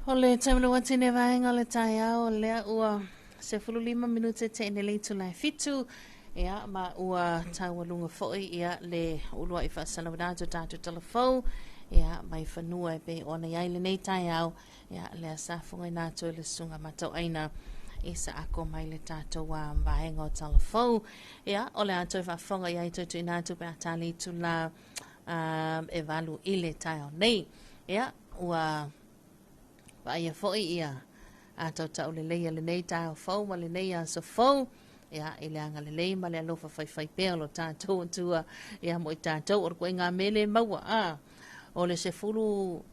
O le taimi atu nei vaega o le taeao o lea ua 15 minute te ine le itula e 7, ia, ma ua taualuga foi ia le uluai faasalalauina atu o tatou talafou, ia, mai fanua e pei ona i ai lenei taeao, ia, lea sa fogaina atu e le susuga Matauaina i sa ako mai le tatou vaega o talafou. Ia, o le a toe faafofoga i ai toe tuuina atu pe a ta le itula e 8 i le taeao nei. Ia, ua vaaia foi ia a tautau lelei a lenei taeao fou ma lenei aso fou, ia, i le agalelei ma le alofa faifai pea o lo tatou Atua, ia, mo i tatou. O le koiga mele maua, a o le 10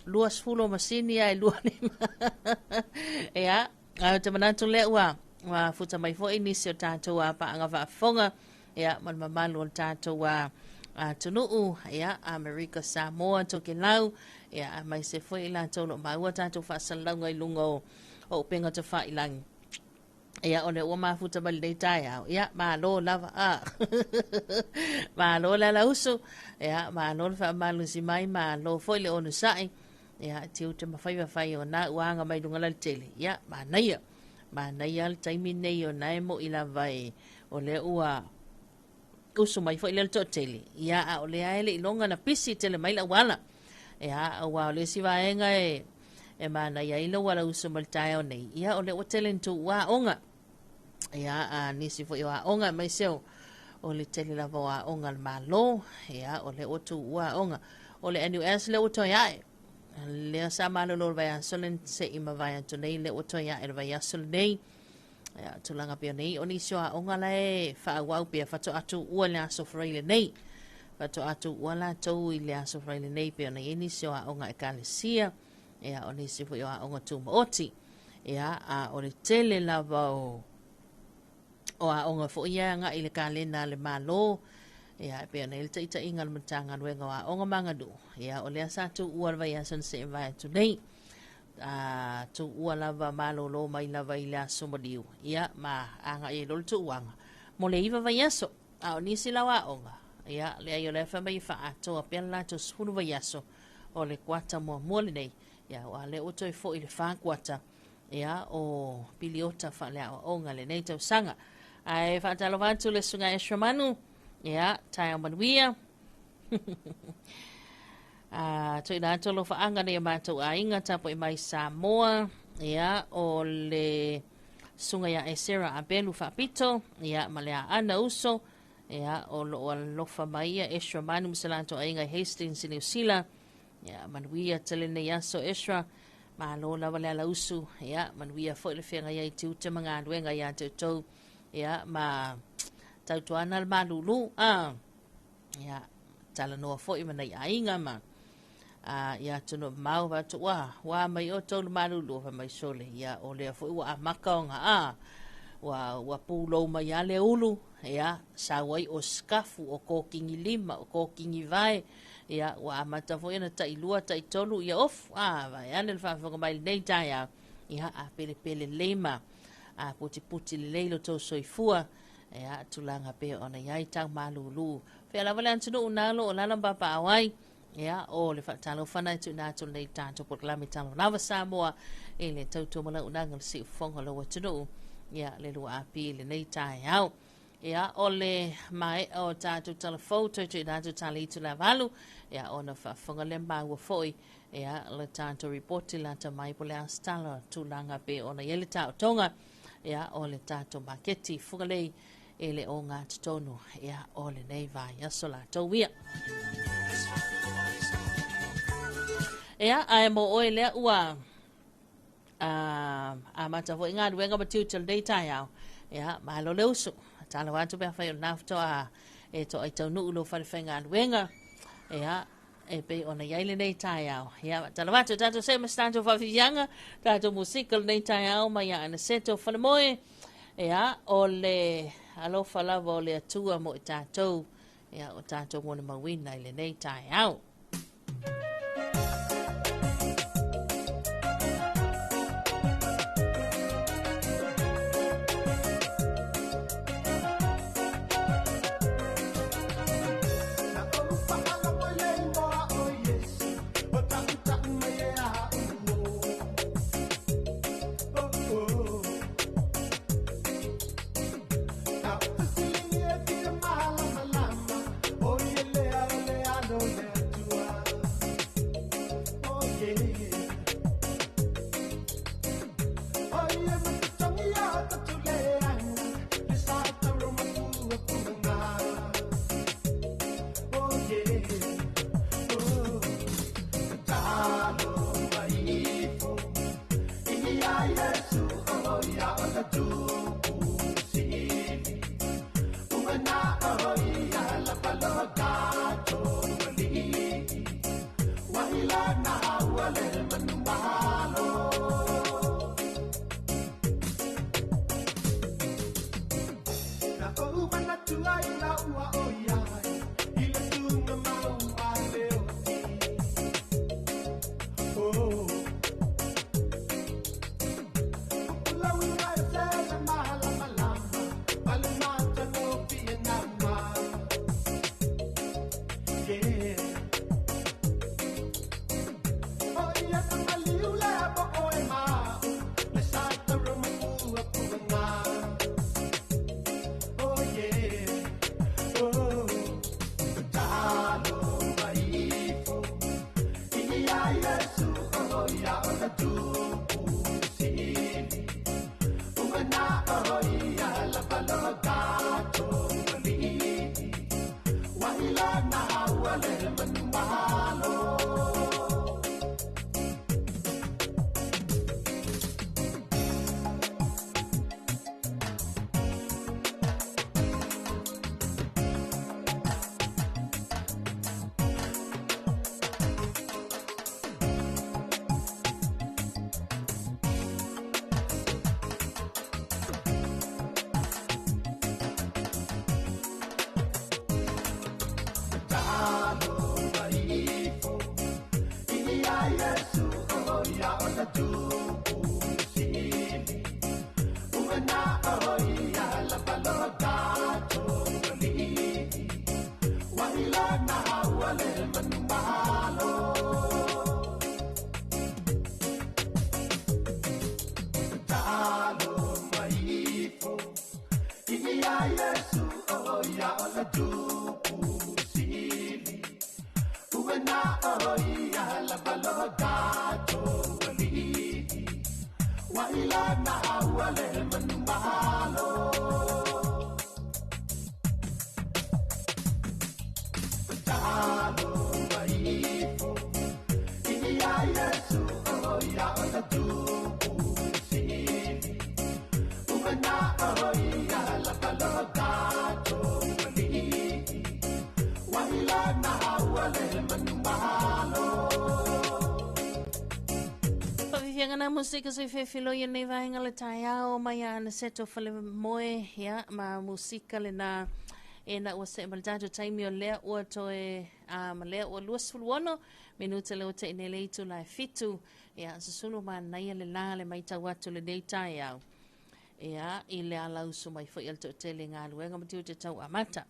20 o masini ae lua lima. Ia, ae ou te manatu lea ua futa mai foi nisi o tatou a paaga faafofoga, ia, ma le mamalu o le tatou atunuu, ia, Amerika, Samoa, Tokelau, ia, aemaise foi i latou o lo o maua tatou faasalalauga i luga o upega tafailagi. Ia, o lea ua mafuta mai lenei taeao. Ia, malo lava. A. Malo le ala usu. Ia, malo le faamalosi mai, malo foi le onosai. Ia, tiute ma faiva fai o na ua aga mai luga la le tele. Ia, manaia. Manaia le taimi nei o na e moi lava e o lea ua usu mai foi le toatele. Ia, a o lea e le iloga na pisi tele mai le auala. Ia, aua o le isi vaega e manaia ai lou ala usu mai le taeao nei. Ia, o lea ua tele ni tuua aoga. Ia, a nisi foi o aoga aemaise o le tele lava o aoga a le Malo. Ia, o lea ua tuua aoga. O le NUS lea ua toe ae. Lea sa malolo le vaiaso le se i mavae atu nei, lea ua toe ae le vaiaso lenei. Ia, tulaga pea nei, o nisi o aoga la e faaauau pea faatoa tuua i le aso Faraile lenei. Faatoa tuua latou i le aso Faraile lenei pei ona i ai nisi o aoga ekalesia, ia, o nisi foi o aoga tumaoti. Ia, a o le tele lava o aoga foi ia e agai i le kalena a le Malo, ia, e pei ona i ai le taitaiga a le Matagaluega o Aoga ma Aganuu, ia, o lea sa tuua le vaiaso na se i mavae atu nei. A tuua lava malolo mai lava i le aso maliu, ia, ma agai ai loa le tuuaga mo le 9 vaiaso. A o nisi lau aoga, ia, leai o lea fai mai e faaatoa pea le latou 10 vaiaso o le kuata muamua lenei, ia, aua lea ua toe foi le 4 kuata, ia, o piliota faaleaoaoga lenei tausaga. Ae faatalofa atu le susuga Ezra Manu, ia, taeao manuia. A tuuina atu alofaaga nei o matou aiga tapuai mai Samoa, ia, o le susuga ia Esera Abelu Faapito, ia, ma le Aana Uso, ia, o loo alofa mai ia Ezra Manu ma se latou aiga i Hastings i Niu Sila. Ia, manuia tele nei aso Ezra, malo lava le ala usu, ia, manuia foi le feagai ai tiute ma galuega ia te outou, ia, ma tautuana le malulu, a ia, talanoa foi ma nai aiga ma ia atunuu mamao va atu ua mai outou le malulu fai mai sole, ia, o lea foi ua amata ona ua pulou mai lava le ulu, ia, sau ai o sikafu, o kokigi lima, o kokigi vae, ia, ua amata foi ona tai 2 tai 3, ia, ofu, vaeane le faafofoga mai lenei taeao, ia, a pelepele lelei ma a putiputi lelei lo tou soifua, ia, tulaga pei ona i ai tau malulu. Fea lava le atunuu na lo o lala ma papaao ai, ia, o le faatalofa na e tuuina atu lenei tatou polokalame Talo Lava Samoa i le tautua ma lauunaga o le siufofoga o lou atunuu, ia, le 2AP i lenei taeao. Ia, o le maea o tatou talafou toe tuuina atu tali itu le 8, ia, ona faafofoga lea maua foi, ia, le tatou ripoti lata mai po le asitala tulaga pe ona i ai le taotoga, ia, o le tatou maketi Fugalei e le o ngā totonu, ia, o lenei vaiaso latou ia. Ia, ae mo oe lea ua amata foi galuega ma tiute o lenei taeao, ia, malo le usu. Talo atu pe afai o lena faatoa e toai taunuu lou fale faigaluega, ia, e pei ona i ai lenei taeao. Ia, talo atu tatou se ma se tatou faafifiaga, tatou musika lenei taeao mai ia Anaseto Falemoe. Ia, o le alofa lava o le Atua mo i tatou, ia, o tatou molimauina i lenei taeao. Fiafiaga na musika se fefiloi nei vaega le taeao mai a ana seto fale moe ia ma musika le na e na ua se ma le tatou taimi o lea ua toe a ma lea ua 26 minute le ua te ine le itu la fitu ia susulu ma naia le la le maitau atu le nei taeao ia i le ala usu mai foi al toatele galuega ma tiute tau amata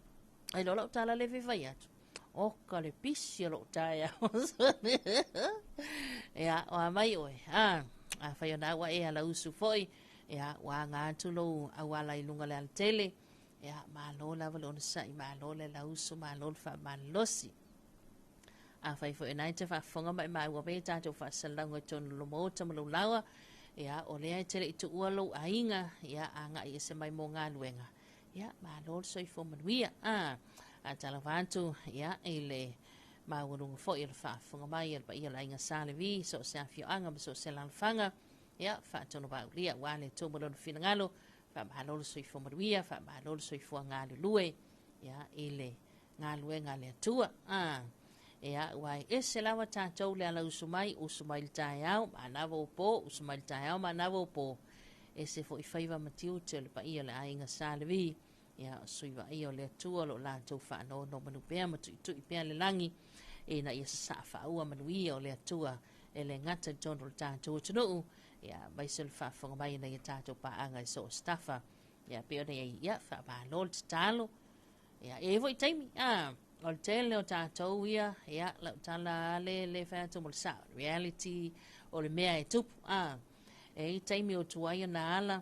ai lo lau tala le fai atu Oka le pisi o lou taeao. Ia, o a mai oe. A, a fai ona ua e ala usu foi. Ia, ua aga atu lou auala i luga le alatele. Ia, malo lava le onosai, malo le ala usu, malo le faamalolosi. A fai foi ona e te faafofoga ma e maua pea tatou faasalalauga i totonu o lou maota ma lou laoa. Ia, o lea e te le i tuua lou aiga, ia, agai ese mai mo galuega. Ia, malo le soifua manuia. A, a talofa atu, ia, i le maualuga foi o le faafofoga mai a le paia o le aiga Sa Levi, so o se afioaga ma so o se alaalafaga, ia, faatonu vaulia aua le Atua ma lona finagalo, faamalo le soifua manuia, faamalo le soifua galulue, ia, i le galuega a le Atua. A, ia, ua e ese lava tatou le ala usu mai, usu mai le taeao, manava o po, usu mai le taeao, manava o po. Ese foi faiva ma tiute o le paia o le aiga Sa Levi, ia, o sui vaaia o le Atua o lo o latou faanonomanu pea ma tuitui pea le lagi, ina ia sasaa faaua manuia o le Atua e le gata i totonu o le tatou atunuu, ia, aemaise o le faafofoga mai ina ia tatou paaga i so o se tafa. Ia, pei ona i ai, ia, faamalo le tatalo. Ia, e i ai foi taimi, a, o le tele o tatou ia, ia, lau tala a le, le fai atu mo le sao, reality, o le mea e tupu, a, e i ai taimi o tuai ona ala,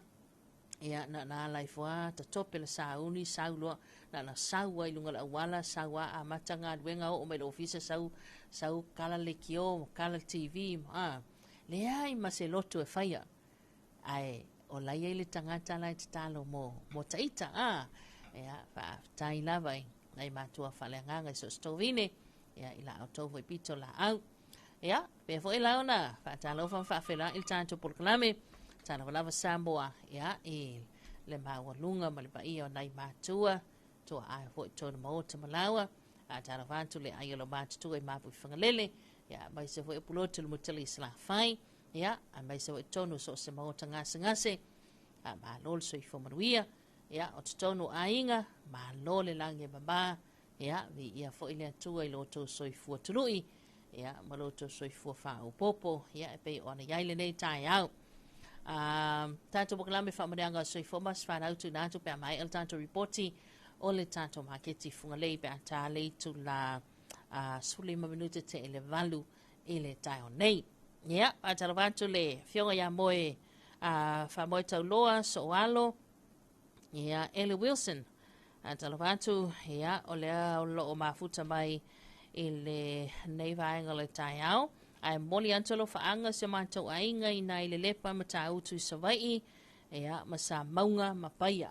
ia, na na ala ifo lava, tatope le sauni, sau loa, na na sau ai luga o le auala, sau lava amata galuega, oo mai i le ofisa, sau, sau kala le leitio, kala le TV, a, leai ma se loto e faia. Ae o la e i ai le tagata la e tatalo mo, mo taita, a. Ia, faafetai lava i nai matua faaleagaga i so o se tovine, ia, i la outou foi pito laau. Ia, pea foi la ona faatalofa ma faafeiloai le tatou polokalame. Talofa lava Samoa, ia, i le maualuga ma le paia o nai matua, tuaa foi tonu maota ma laua, a talofa atu le ai o lo matutua i mapu i Fagalele, ia, aemaise foi o Pulotu le Mutali i Salafai, ia, aemaise foi tonu so o se maota gasegase, a malo le soifua manuia, ia, o totonu o aiga, malo le lagi e mama, ia, viia foi le Atua i lo outou soifua tului, ia, ma lo outou soifua faaopoopo, ia, e pei ona i ai lenei taeao. Tatou polokalame faamanuiaga o soifua ma se fanau tuuina atu pe a maea le tatou ripoti o le tatou maketi Fugalei pe a ta le itula 15 minute te i le 8 i le taeao nei. Ia, faatalofa atu le afioga ia Moe Faamoe Tauloa Sooalo, ia, Ellie Wilson, talofa atu, ia, o lea o loo mafuta mai i lenei vaega o le taeao. Ae momoli atu alofaaga si o matou aiga i nai Lelepa ma Tāutu i Savaii, ia, ma Samauga ma Paia.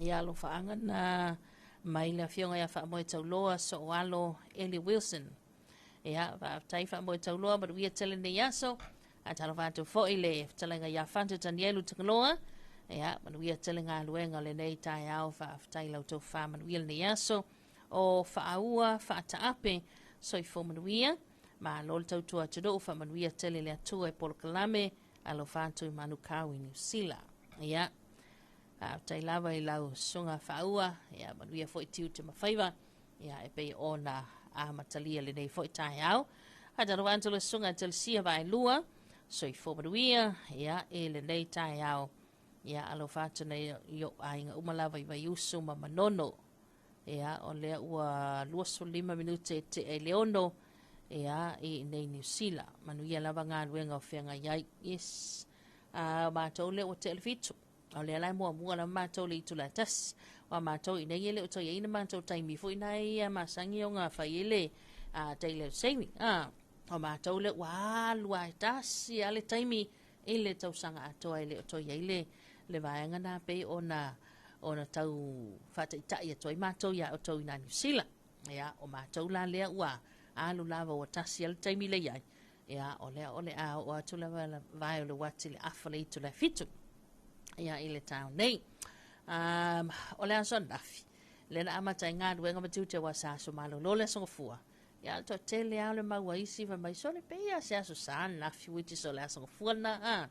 Ia, alofaaga na mai le afioga ia Faamoe Tauloa Sooalo Ellie Wilson. Ia, faafetai Faamoe Tauloa, manuia tele lenei aso. A talofa atu foi le fetalaiga ia Fanta Danielu Tagaloa. Ia, manuia tele galuega o lenei taeao, faafetai lau tofa, manuia lenei aso. O Faaua Faataape, soifua manuia. Malo le tautua atunuu, faamanuia tele le Atua i polokalame, alofa atu i Manukau i Niu Sila. Ia, faafetai lava i lau susuga Faaua, ia manuia foi tiute ma faiva. Ia, e pei ona amatalia lenei foi taeao. Faatalofa atu le susuga Telesia Vaelua, soifua manuia, ia, i lenei taeao. Ia, alofa atu nei i ou aiga uma lava i Vaiusu ma Manono. Ia, o lea ua 25 minute e tea i le 6, ia, i nei Niu Sila. Manuia lava galuega o feagai ai. Yes. O matou lea ua tea le 7. O lea la e muamua lava matou le itula e 1. Aua matou i nei e le o toe i ai ni matou taimi foi na ia masani ona fai ai le daylight saving. O matou lea ua alu lava e tasi lava le taimi i le tausaga atoa e le o toe i ai le, le vaega na pei ona ona tau faataitai atu ai matou iā outou i nā Niu Sila. Ia, o matou la lea ua alu lava ua tasi lava le taimi lea i ai. Ia, o lea o le a oo atu lava le vae o le uati i le afa le itula e 7. Ia, i le taeao nei. O le aso ananafi, lea na amata ai galuega ma tiute aua sa aso malolo le aso Gafua. Ia, o le toatele lava o le mau a isi fai mai, sole pei lava se aso Sa ananafi, which is o le aso Gafua lena, a.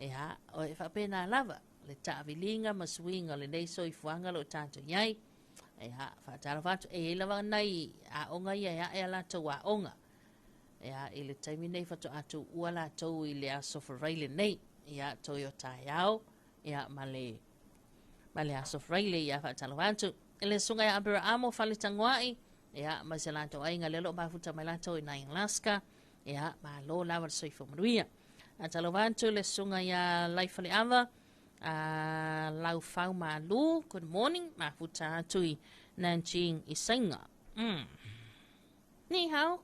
Ia, o e faapena lava le taaviliga ma suiga o lenei soifuaga o lo o tatou i ai. Ia, faatalofa atu, e i ai lava nai aoga ia e ae a latou aoga. Ia, i le taimi nei faatoa tuua latou i le aso Faraile nei. Ia, toe o taeao, ia, ma le, ma le aso Faraile, ia, faatalofa atu. I le susuga ia Aperaamo Faletagoai, ia, ma se latou aiga lea o lo o mafuta mai latou i nai Alaska, ia, malo lava le soifua manuia. Faatalofa atu i le susuga ia Laifaleava, Laufau Malu, good morning, mafuta atu i Nanjing i Saina. Ni hao.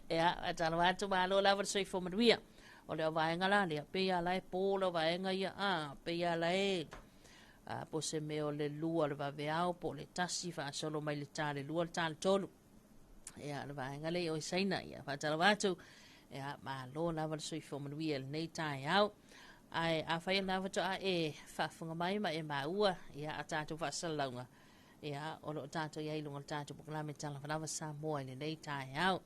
Ia, faatalofa atu, malo lava le soifua manuia. O le vaega la lea, pei lava la e po le vaega ia, a, pei lava la e, a, po o se mea o le 2 o le vaveao, po o le 1 faasolo mai le ta le 2, le ta le 3. Ia, o le vaega lea i o i Saina, ia, faatalofa atu, ia, malo lava le soifua manuia i lenei taeao. Ae afai o lena faatoa e faafofoga mai ma e maua, ia, a tatou faasalalauga, Ia, o lo o tatou i ai i luga o le tatou polokalame Talavalava Samoa i lenei taeao.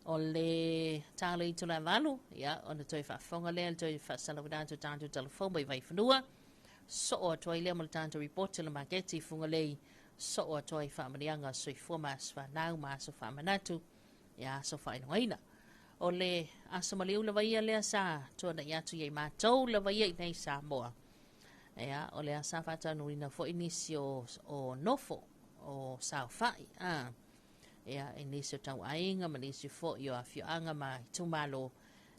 O le talo i itula e 8, ia, ona toe faafofoga lea, le toe faasalauina atu o tatou talafou mai Vaifanua. Soo atu ai lea ma le tatou ripoti o le maketi i Fugalei, soo atu ai faamanuiaga o soifua ma aso fanau ma aso faamanatu, ia aso faailogaina. O le aso maliu lava ia lea sa tuanai atu ia i matou lava ia i nei Samoa. Ia, o lea sa faataunuuina foi nisi o, o nofo, o saofai, a. Ia, i nisi o tauaiga ma nisi foi o afioaga ma itumalo,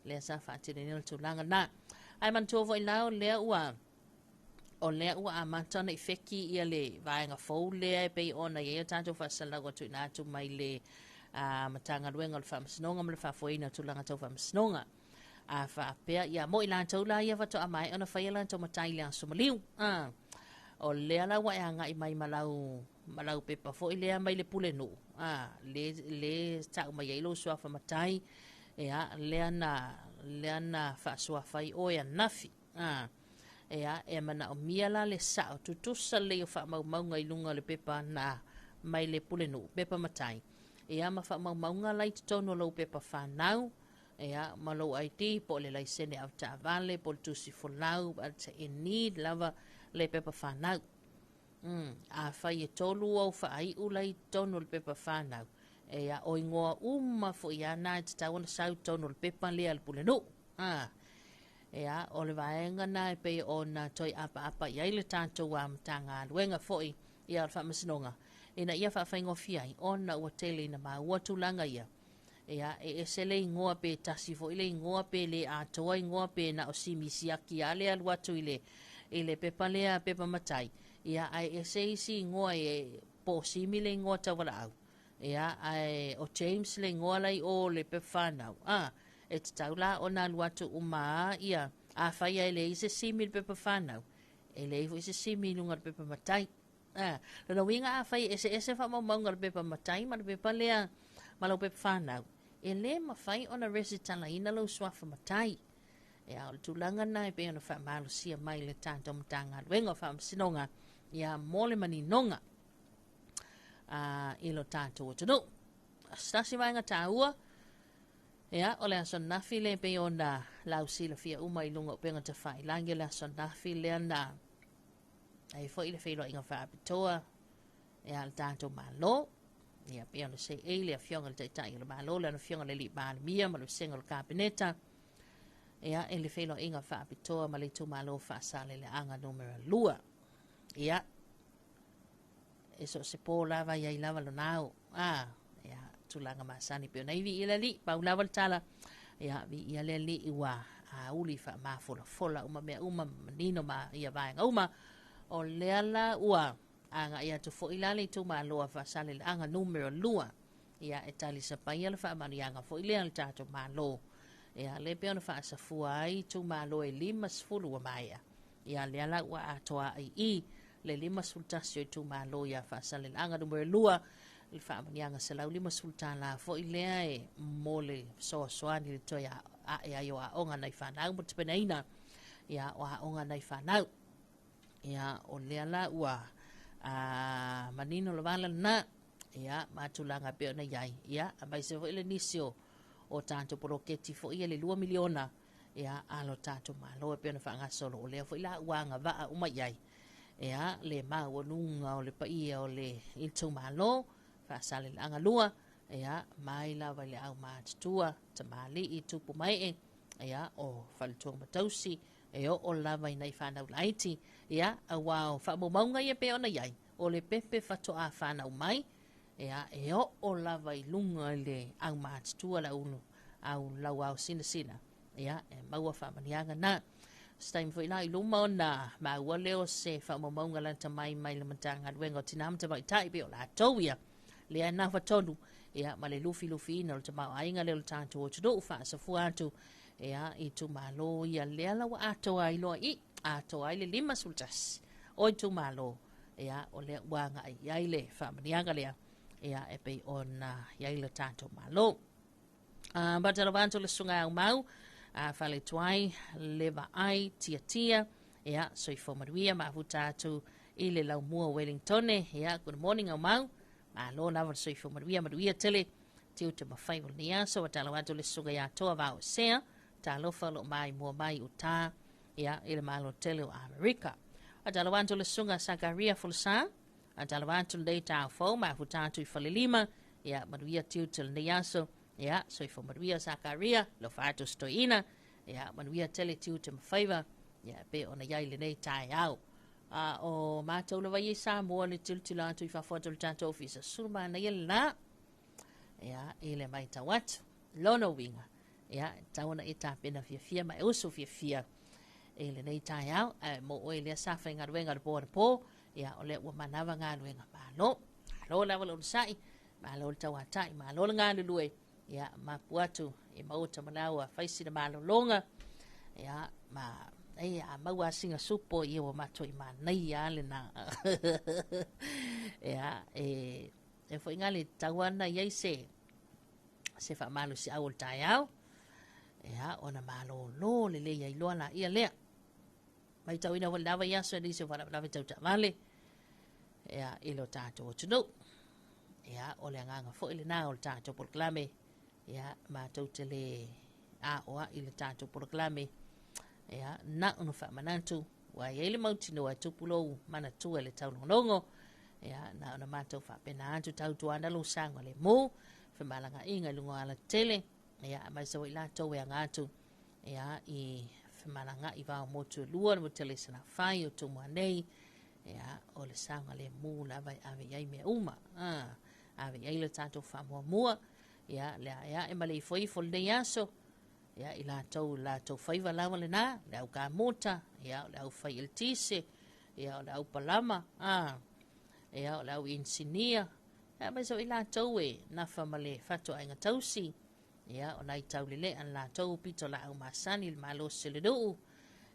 lea sa faatinoina le tulaga na. Ae manatua foi la, o lea ua, o lea ua amata ona ifeki ia le vaega fou lea e pei ona i ai o tatou faasalalauga tuuina atu mai le Matagaluega o le Faamasinoga ma le Faafoeina o Tulaga Tau Faamasinoga. A faapea, ia, mo i latou la ia faatoa maea ona fai a latou matai i le aso maliu. A, o lea la ua e agai mai ma lau, ma lau pepa foi lea mai le pulenuu, a, le, le tau mai ai lou suafa matai, ia, lea na lea na faasuafa ai oe ananafi. A, ea, e manaomia la le sa'o tutusa lelei o faamaumauga i luga o le pepa na mai le pulenuu, pepa matai, ia ma faamaumauga la i totonu o lou pepa fanau, ia, ma lou ID po o le laisene avetaavale po o le tusi folau, but e need lava le pepa fanau. Afai e tolu ou faaiu la i totonu o le pepa fanau, ia, o igoa uma foi lava na e tatau ona sau i totonu o le pepa lea a le pulenuu. A, ia, o le vaega na e pei ona toe apaapa i ai le tatou Matagaluega foi ia o le Faamasinoga, ina ia faafaigofie ai ona ua tele ina maua tulaga ia. Ia, e ese le igoa pe tasi foi le igoa pe le atoa igoa pe na o Simi Siaki lava le alu atu i le, i le pepa lea, pepa matai. Ia, ae ese isi igoa e, po o Simi le igoa taualaau. Ia, ae o James le igoa la i o le pepa fanau. A, e tatau la ona alu atu uma lava ia, afai e leai se Simi i le pepa fanau, e leai foi se Simi i luga o le pepa matai. A, lona uiga afai e eseese faamaumauga o le pepa matai ma le pepa lea ma lau pepa fanau, e le mafai ona resitalaina lou suafa matai. Ia, o le tulaga lena e pei ona faamalosia mai le tatou Matagaluega o Faamasinoga, ia, mo le maninoga i lo tatou atunuu. Se tasi vaega taua, ia, o le aso ananafi lea e pei ona lausilafia uma i luga o upega tafailagi, o le aso ananafi lea na ai foi le feiloaiga faapitoa ia le tatou Malo, ia pei ona seei le afioga i le Taitai o le Malo, le afioga i le Alii Palemia ma le vasega o le Kapeneta, ia, i le feiloaiga faapitoa ma le itumalo Faasaleleaga numera 2. Ia, e so o se pō lava i ai lava lona ao. A, ia, tulaga masani pei ona i viia le Alii, pau lava le tala, ia, viia le Alii ua auli faamafolafola uma mea uma, manino ma ia vaega uma. O lea la ua agai atu foi la le itumalo a Faasaleleaga numera 2, ia, e talisapaia le faamanuiaga foi lea a le tatou Malo. Ia, lea pei ona faasafua ai itumalo e 50 ua maea. Ia, lea la ua atoa ai i le 51 o itumalo ia Faasaleleaga numera 2, le faamanuiaga $150 foi lea e mo le fesoasoani i le toe ae ai o aoga nai fanau ma le tapenaina ia o aoga nai fanau. Ia, o lea la ua manino le vala lena, ia, ma tulaga pei ona i ai, ia, aemaise foi le nisi o tatou poloketi foi ia le 2 miliona, ia, a lo tatou Malo e pei ona faagasolo, o lea foi la ua agavaa uma i ai, ia, le maualuga o le paia o le itumalo, Faasaleleaga 2, ia, mai lava i le aumatutua, tamalii, tupu mae, ia, o faletua ma tausi, e oo lava i nai fanau laiti, ia, aua o faamaumauga ia pei ona i ai, o le pepe faatoa fanau mai, ia, e oo lava i luga i le aumatutua le au lauao sinasina, ia, e maua faamanuiaga na. Se taimi foi la i luma ona maua lea o se faamaumauga lata mai mai le Matagaluega o Tina ma Tamaitai pei o latou ia lea e nafa tonu, ia, ma le lufilufiina o le tamaoaiga lea o le tatou atunuu faasafua atu, ia, i itumalo ia lea la ua atoa ai loa i atoa ai le 51 o itumalo, ia, o lea ua agai i ai le faamanuiaga lea, ia, e pei ona i ai le tatou Malo. Faatalofa atu le susuga Aumau, Faletuai, le Vaai, Tiatia, ia, soifua manuia, mafuta atu i le laumua Wellingtone, ia, good morning Aumau, malo lava le soifua manuia, manuia tele, tiute ma faiva o lenei aso. Faatalofa atu le susuga ia Toa Vaoesea, talofa o lo o maimua mai uta, ia, i le Malo tele o Amerika. Faatalofa atu le susuga Sakaria Fulsa, faatalofa atu lenei taeao fou, mafuta atu i Falelima, ia, manuia tiute o lenei aso, ia, soifua manuia Sakaria, lofa atu se toeaina, ia, manuia tele tiute ma faiva, ia, pei ona i ai lenei taeao. A o matou lava ia i Samoa le tilotilo atu i fafo atu o le tatou ofisa, sulu manaia lena, ia, i le matau atu. Lona uiga, ia, e tatau ona e tapena fiafia ma e usu fiafia i lenei taeao, ae mo oe lea sa faigaluega le po anapo, ia, o lea ua manava galuega, malo, malo lava le onosai, malo le tauatai, malo le galulue, ia, mapu atu i maota ma laua, fai sina malologa, ia, ma ei, a maua sina supo, ia ua matuai manaia lava lena. Ia, e foi ngā le tatau ana i ai se faamalosiau o le taeao. Ia, ona malōlō lelei ai loa laia lea. Matauina foi i lena vaiaso i nisi o faalavelave tau taavale, ia, i lo tatou atunuu. Ia, o le agaga foi lena o le tatou polokalame, ia, matou te le aoai i le tatou polokalame, ia, na ona faamanatu, ua i ai le mautinoa e tupu lou manatua i le taulogologo, ia, na ona matou faapena atu tautuana lou saogalemu, femalagaaiga i luga o alatele, ia, aemaise foi latou e aga atu, ia, i femalagaai va o motu e lua, le motu tele i Salafai o Tumua nei, ia, o le saogalemu lava e ave i ai mea uma. Ah, ave i ai le tatou faamuamua, ia, le aeae ma le ifoifo o lenei aso, ia, i latou, latou faiva lava lena, le au kamuta, ia, o le au fai eletise, ia, o le au palama, ah, ia, o le au inisinia, ia, aemaise foi latou e nafa ma le fatuaiga tausi, ia, o nai taulelea na latou pitolaau masani i le malosi o le nuu,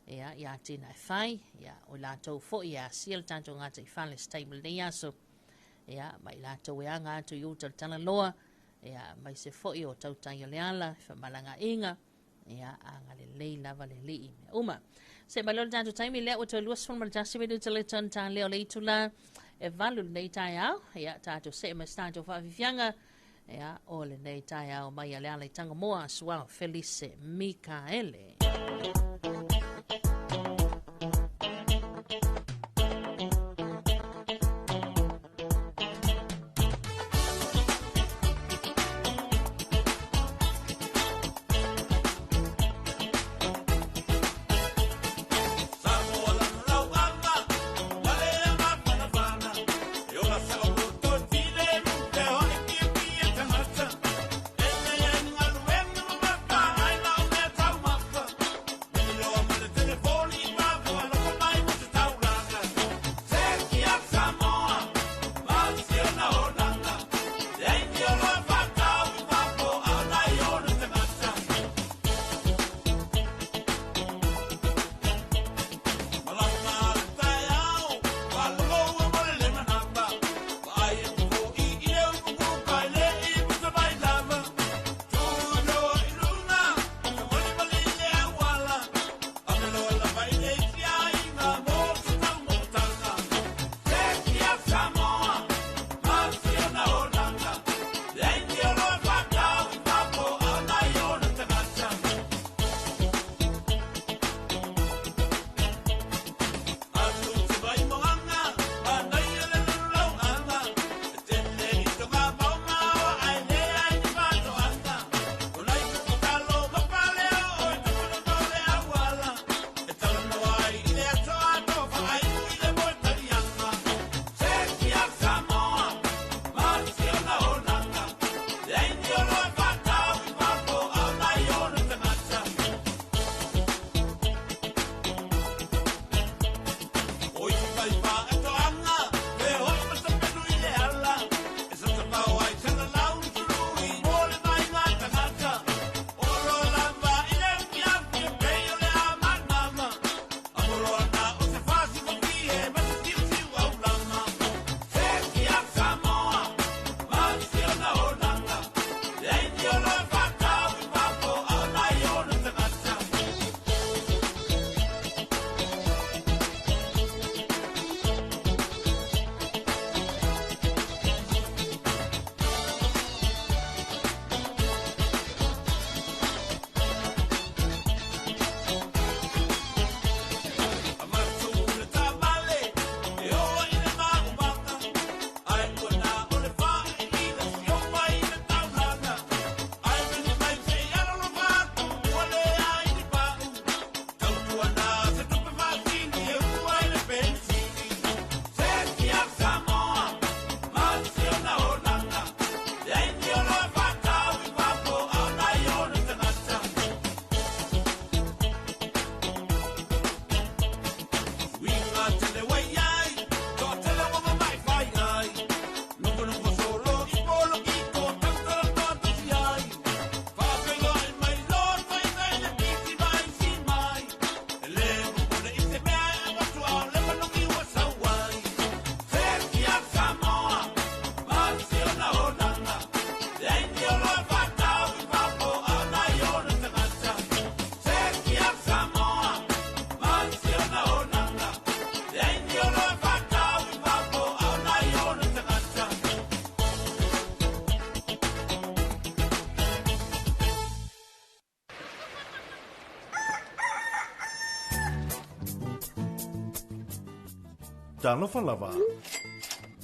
ia, i atinae fai, ia, o latou foi e asia le tatou gataifale i se taimi o lenei aso, ia, ma i latou e aga atu i uta o le talaloa, ia, aemaise foi o tautai o le ala, femalagaaiga, ia, agalelei lava le Alii i mea uma. Se mai loa le tatou taimi lea ua toe 21 minute le tonu tālea o le itula e 8 lenei taeao. Ia, tatou see ma se tatou faafiafiaga. Ia, o lenei taeao mai a le ala i Tagamoa, Suao Felice Mikaele. Talofa lava!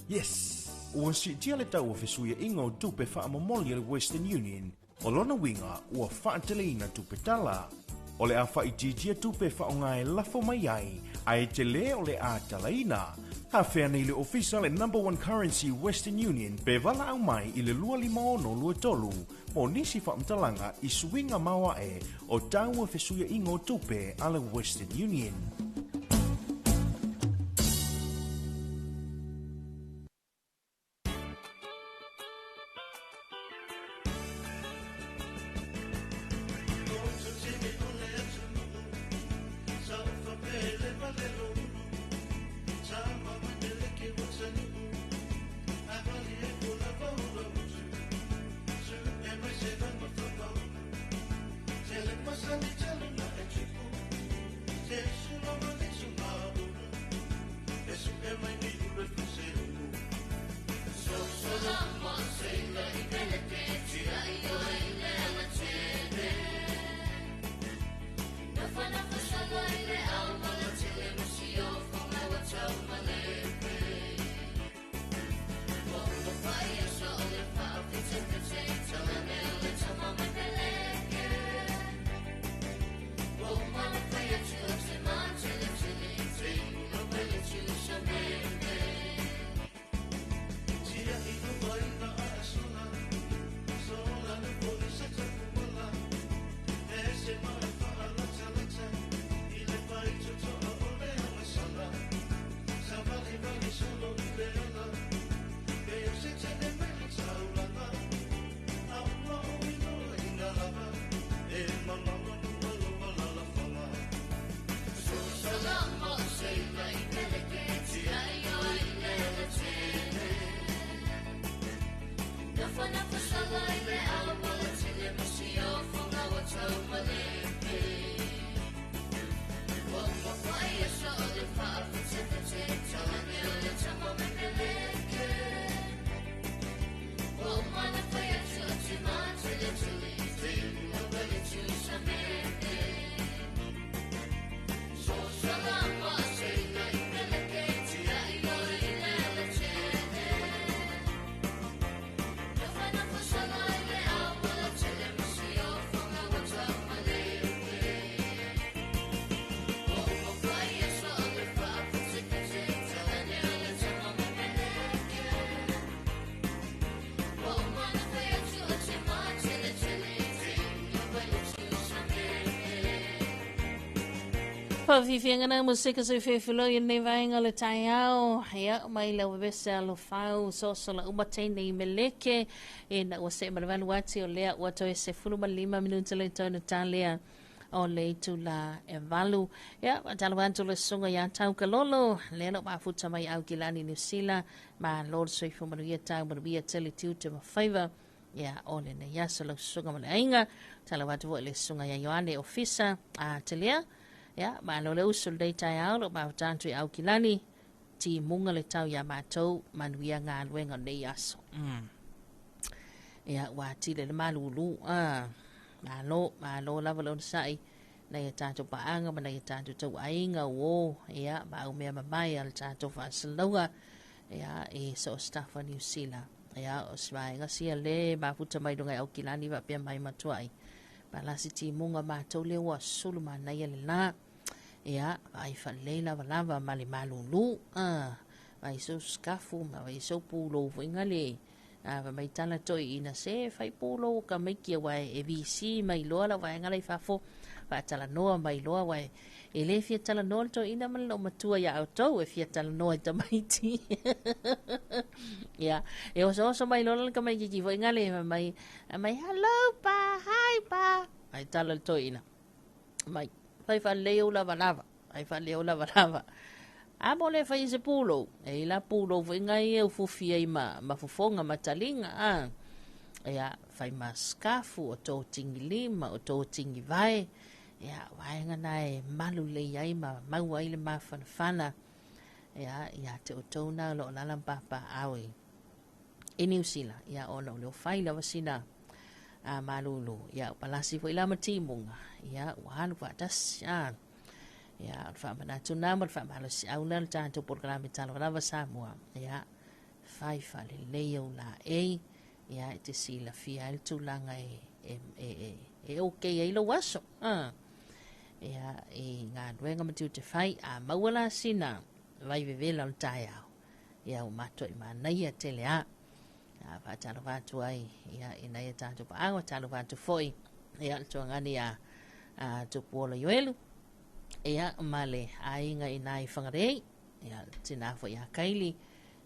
Yes! Ua siitia le tau o fesuiaiga o tupe faamomoli a le Western Union. O lona uiga, ua faateleina tupe tala. O le a faaitiitia tupe e faaaoga e lafo mai ai, ae tele o le a talaina. Afea nei le ofisa le Number One Currency Western Union pe valaau mai i le 25623 mo nisi faamatalaga i suiga maoae o tau o fesuiaiga o tupe a le Western Union. Faafiafiaga na moseka soifefelo i lenei vaega o le taeao. Ia, mai lau vevese alofau, sosola uma teine i meleke. E na ua see ma le valu ati o lea ua toe 15 minuta le toe na talea o le itula e valu. Ia, faatalofa atu le susuga ia Tau Kalolo, lea lo mafuta mai au kilani Niu Sila, ma lo le soifua manuia tau manuia tele tiute ma faiva. Ia, o lenei aso lau susuga ma le aiga. Talofa atu foi le susuga ia Ioane Ofisa a Telea. Ia, malo le usu lenei taeao lo mafuta atu i Aukilani. Timuga le tau iā matou manuia galuega o lenei aso. Ia, ua atili le malūlū. Ah, malo, malo lava le onosai nai a tatou paaga ma nai a tatou tauaiga uō, ia, ma au mea mamae a le tatou faasalalauga, ia, i so o se tafa Niu Sila. Ia, o se vaega sia le mafuta mai luga i Aukilani faapea mai matuai. Palasi timuga matou lea ua sulu manaia le la. Ia, vaai faalelei lavalava ma le malūlū. Ah, vaai sou sikafu ma vaai sou pulou foi ngale. Ah, fai mai tala toeaina se fai pulou o tamaiti aua e VC mai loa lau vaega la i fafo. Faatalanoa mai loa aua e le fia talanoa le toeaina ma le loomatua iā outou e fia talanoa i tamaiti. Ia, e osooso mai loa le tamaititi foi ngale fai mai, mai hello pa, hi pa. Ai tala le toeaina. Mai, fai faalelei ou lavalava, fai faalelei ou lavalava. A mo le fai i se pulou, e i la pulou foi ngai e ufufi ai ma, ma fofoga ma taliga, a. Ia, fai ma sikafu, o tō tingi lima, o tō tingi vae. Ia, waenga na e malu lelei ai ma maua ai le mafanafana. Ia, ia te outou na o lo o alaala ma papaaao i, i Niu Sila. Ia, ona o lea ua fai lava sina a malūlū. Ia, ua palasi foi la ma timuga. Ia, ua alu faatasi. A. Ia, o le faamanatu lena ma le faamalosiau lena o le tatou polokalame Talofa Lava Samoa. Ia, fai faalelei ou laei, ia, e te silafia ai le tulaga e, e, e, e, e okay ai lou aso. Ah. Ia, i galuega ma tiute fai, a maua la sina vai vevela o le taeao, ia ua matuai manaia tele a. A faatalofa atu ai ia i nai a tatou paaga, talofa atu foi ia le tuagani a, a Tupuola Ioelu, ia ma le aiga i nai Whangarei, ia le tina foi a Kaili,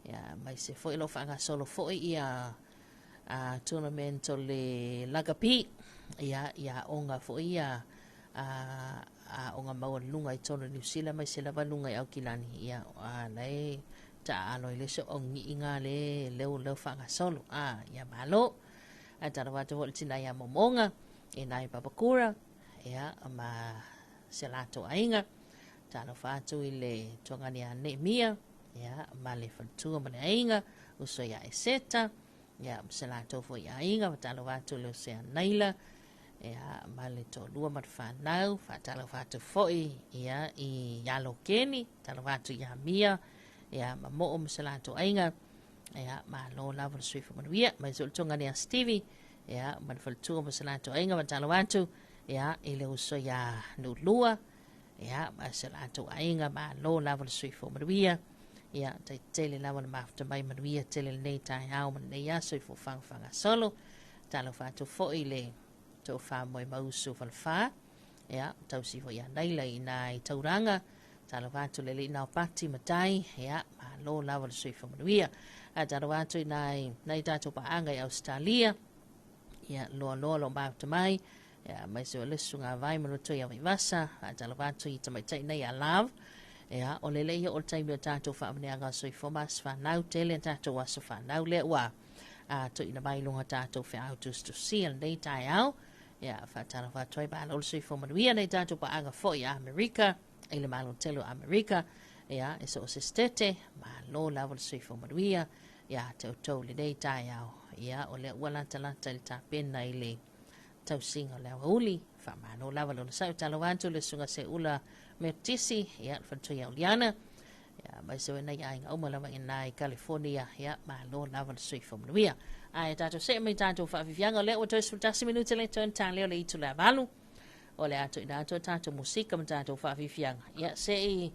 ia mai se foi lo faagasolo foi ia a tournament o le lakapi, ia ia aoga foi ia a aoga maualuluga i totonu o Niu Sila mai se lava luga i Aukilani, ia a la e taaalo ai le so'ogi'iga le leo leo faagasolo a ia malo. Ae talofa atu foi i le tina ia Momoga i nai Papakura, ia ma se latou aiga. Talofa atu i le tuagani ia Neemia, ia ma le faletua ma le aiga, uso ia Eseta, ia ma se latou foi aiga. Talofa atu i le uso ia Naila, ia ma le toalua ma le fanau. Faatalofa atu foi ia i Alokeni, talofa atu ia Mia, ia ma Moo ma se latou aiga. Ia malo lava le soifua manuia. Mai se o le tuagani ia Stevie, ia ma le faletua ma se latou aiga. Faatalofa atu ia i le uso ia Nulua, ia ma se latou aiga. Malo lava le soifua manuia. Ia tai tele lava le mafuta mai manuia tele lenei taeao ma lenei aso i fofaga faagasolo. Talofa atu foi i le tofa Moemausu Falefa, ia tausi foi ia Naila i nai tauranga. Talofa atu le alii nao Pati Matai, ia malo lava le soifua manuia. Ae talofa atu i nai nai tatou paaga i Australia, ia loa loa lo mafuta mai, ia mai se o le susuga vai ma loto ia Vaivasa. Faatalofa atu i tamaitai nei a Love, ia o le lei o le taimi o tatou faamaneaga o soifua ma aso fanau tele tatou aso fanau lea ua a tuuina mai luga tatou feau tusitusia lenei taeao. Ia faatalofa atu ai, malo le soifua manuia nei tatou paaga foi i Amerika, i le Malo Tele o Amerika, ia e so o se setete, malo lava le soifua manuia ia te outou lenei taeao. Ia o lea ua latalata i le tapena i le tausiga o le aoauli, faamalo lava le onosai. Talofa atu le susuga Seula Metotisi, ia le faletua ia Uliana, ia mai se nai aiga uma lava i nai California, ia malo lava le soifua manuia. Ae tatou see mai tatou faafiafiaga, o lea ua toe 11 minute le toe ta lea o le itu le 8. O le a tuuina atu a tatou musika ma tatou faafiafiaga. Ia se i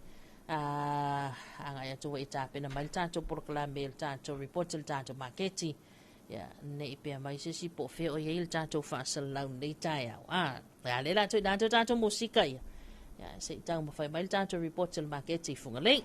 a agai atu foi i tapena mai le tatou polokalame, le tatou report, le tatou maketi. Ia, ne i pea mai se isi po o fea o i ai le tatou faasalalau lenei taeao. A, a lea la tuuina atu tatou musika ia. Ia, se i taumafai mai le tatou report o le maketi i Fugalei.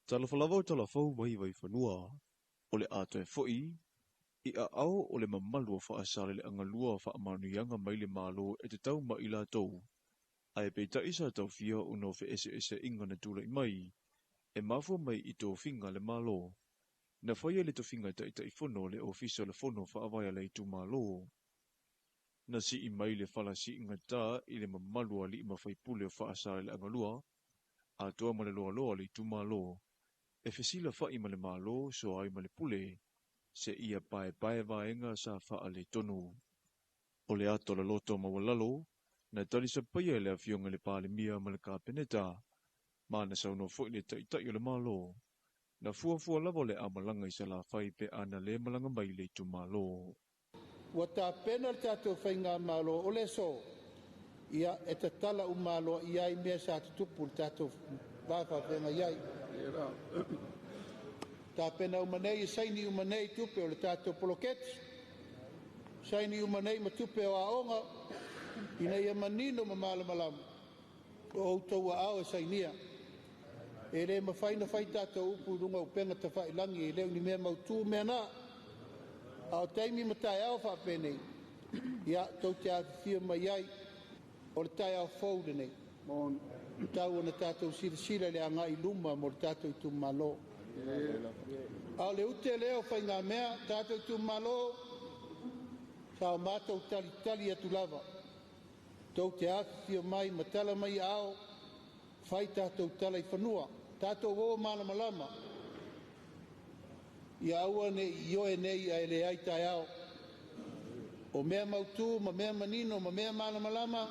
Talofa lava o talafou mai Vaifanua, o le a toe fo'i i aao o le mamalu o Faasaleleaga 2 faamanuiaga mai le Malo e tatau ma i latou, ae peitai sa taofia ona o feeseeseaiga na tulai mai, e mafua mai i tofiga a le Malo. Na faia le tofiga Taitaifono o le Ofisa o le Fono Faavae a le Itumalo. Na sii mai le fala siigatā i le mamalu o alii ma faipule o Faasaleleaga 2, atoa ma le loaloa o le itumalo, e fesilafa'i ma le Malo soa ai ma le Pule, seia paepae vaega sa faaletonu. O le ata o le loto maualalo, na talisapaia e le Afioga i le Palemia ma le Kapeneta, ma na saunoa foi le Taitai o le Malo, na fuafua lava o le a malaga i Salafai pe a na le malaga mai le itumalo. Ua tapena le tatou faigamalo o le aso ia e tatala uma aloaia ai mea sa tutupu i le tatou va faafeagai ai. Tapena uma nei e saini uma nei tupe o le tatou poloketi, saini uma nei ma tupe o aoga ina ia manino ma malamalama o outou aao e sainia. E le mafai ona fai tatou upu i luga o upega tafailagi, e le o ni mea mautu mea na. A o taimi ma taeao faapenei, ia tou te afifio mai ai, o le taeao fou lenei. Tau ona tatou silasila i le agai i luma mo le tatou itumalo. A o le ute lea o faigamea, tatou itumalo, sa o matou talitali atu lava, tou te afifio mai ma tala mai aao, fai tatou tala i fanua, tatou o malamalama, ia aua ne i ioe nei ae leai taeao. O mea mautu ma mea manino ma mea malamalama,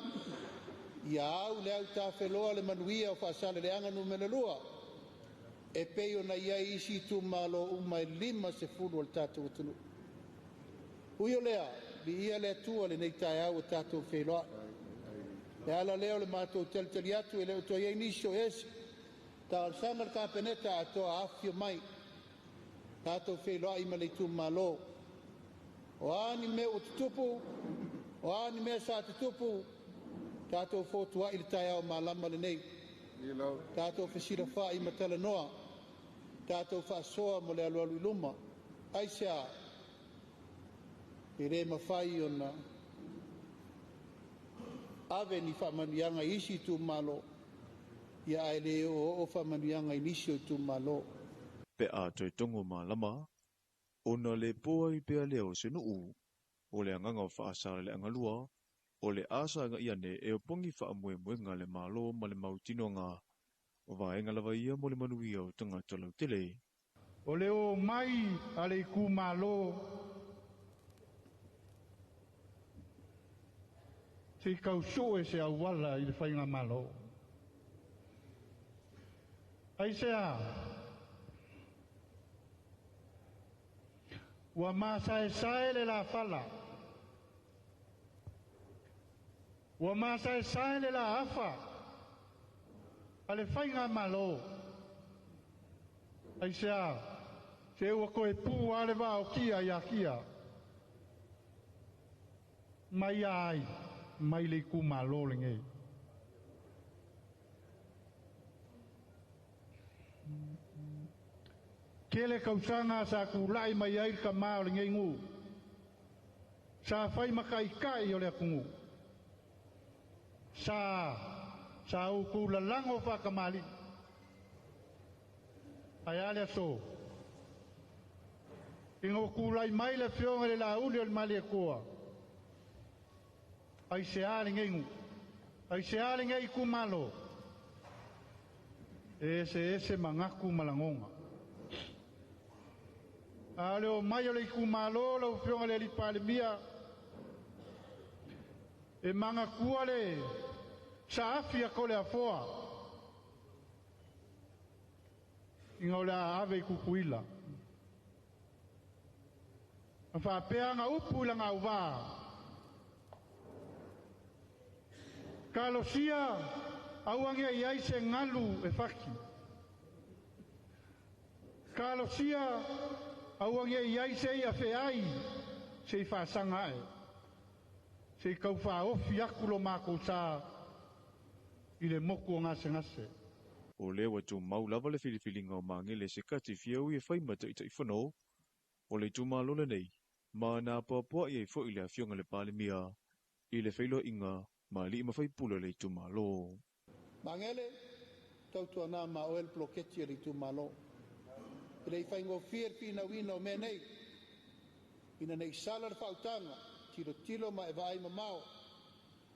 ia au le autafeloa le manuia o Faasaleleaga Nu.2, e pei ona i ai isi itumalo uma e 50 o le tatou atunuu. Ui o lea, viia le Atua lenei taeao ua tatou feiloai. Le ala lea o le matou talitali atu e le o toe i ai nisi o ese. Talosaga le Kapeneta atoa afifio mai, tatou feiloai ma le itumalo. O a ni mea ua tutupu, o a ni mea sa tutupu, tatou fotuai le taeao malama lenei. Tatou fesilafa'i ma talanoa, tatou faasoa mo le alualu i luma. Aisea? E le mafai ona ave ni faamanuiaga i isi itumalo, ia ae le oooo faamanuiaga i nisi o itumalo. Pe a toe togo malama, ona le po ai pea lea o se nuu, o le agaga o Faasaleleaga 2, o le a sagai ane e opogi faamoemoega a le Malo ma le mautinoga, o vaega lava ia mo le manuia o tagata lautele. O le omai a le itumalo se i tau sue se auala i le faigamalo. Aisea? Ua masaesae le lafala, ua masaesae le laafa a le faigamalo. Aisea? Se ua toe pu lava le vaokia ia Kia, mai ia ai, mai le itumalo lenei. Tele tausaga sa tulai mai ai le tamā o lenei nuu, sa fai ma taitai o le atunuu, sa outou lalago faatamalii. Ae a le aso? Ina ua tulai mai le afioga i le Laauli o le Malietoa, aisea lenei nuu? Aisea lenei itumalo? E eseese manatu ma lagona. A o le omai o le itumalo lau afioga i le alii Palemia, e manatua le saafi a Toleafoa ina o le a ave i Tutuila. Ma faapea ana upu i lana auvā, talosia aua ne i ai se galu e fati. Talosia aua ne i ai se ia feai se i faasaga ae, se i tau faaofi atu lo matou sa i le motu o gasegase. O lea ua tumau lava le filifiliga o Magele Sekati Fiaui e fai ma Taitaifono o le itumalo lenei, ma na apoapoai ai foi le Afioga i le Palemia i le feiloaiga ma alii ma faipule o le itumalo. Magele, tautuana ma oe le poloketi a le itumalo. E le i faigofie le finauina o mea nei, ina ne i sala le faautaga, tilotilo ma e vaai mamao,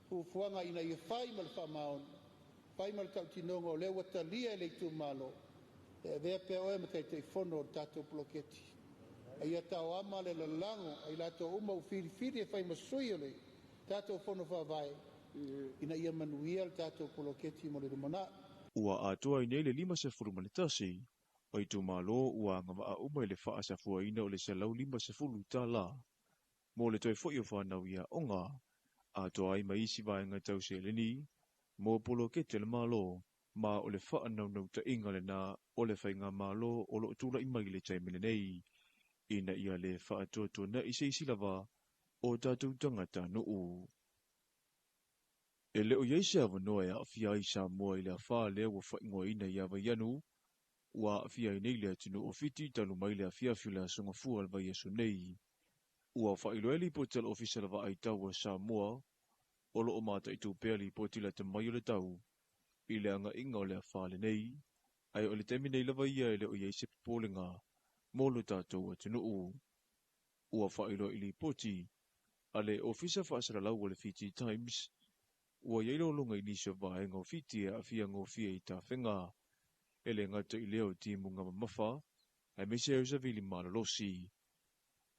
fuafuaga ina ia fai ma le faamaoni, fai ma le tautinoga o lea ua talia e le itumalo, e avea pea oe ma Taitaifono o le tatou poloketi. A ia taoama le lalago ai latou uma ua filifili e fai ma sui o le tatou fono faavae, ina ia manuia le tatou poloketi mo le lumanai. Ua atoa ai nei le 51 o itumalo ua agavaa uma i le faasafuaina o le $150 mo le toe foi o fanau i aoga, atoa ai ma isi vaega tau seleni mo poloketi a le Malo, ma o le faanaunautaiga lena o le faigamalo o loo tulai mai i le taimi lenei, ina ia le faatuatuana'i se isi lava o tatou tagatanuu. E le o i ai se avanoa e aafia ai Samoa i le afa lea ua faaigoaina ia Vaianu, ua aafia ai nei le atunuu o Fiti talu mai le afiafi o le Aso Gafua o le vaiaso nei. Ua faailoa ai lipoti a le Ofisa o le Vaai Tau a Samoa, o loo mataitu pea lipoti lata mai o le tau i le agaiga o le afa lenei, ae o le taimi nei lava ia e le o i ai se popolega mo lo tatou atunuu. Ua faailoa i lipoti a le Ofisa Faasalalau o le Fiji Times, ua i ai lologa i nisi o vaega o Fiti e aafia gofie i tafega, e le gata i lea o timuga mamafa, aemaise ai o savili malolosi.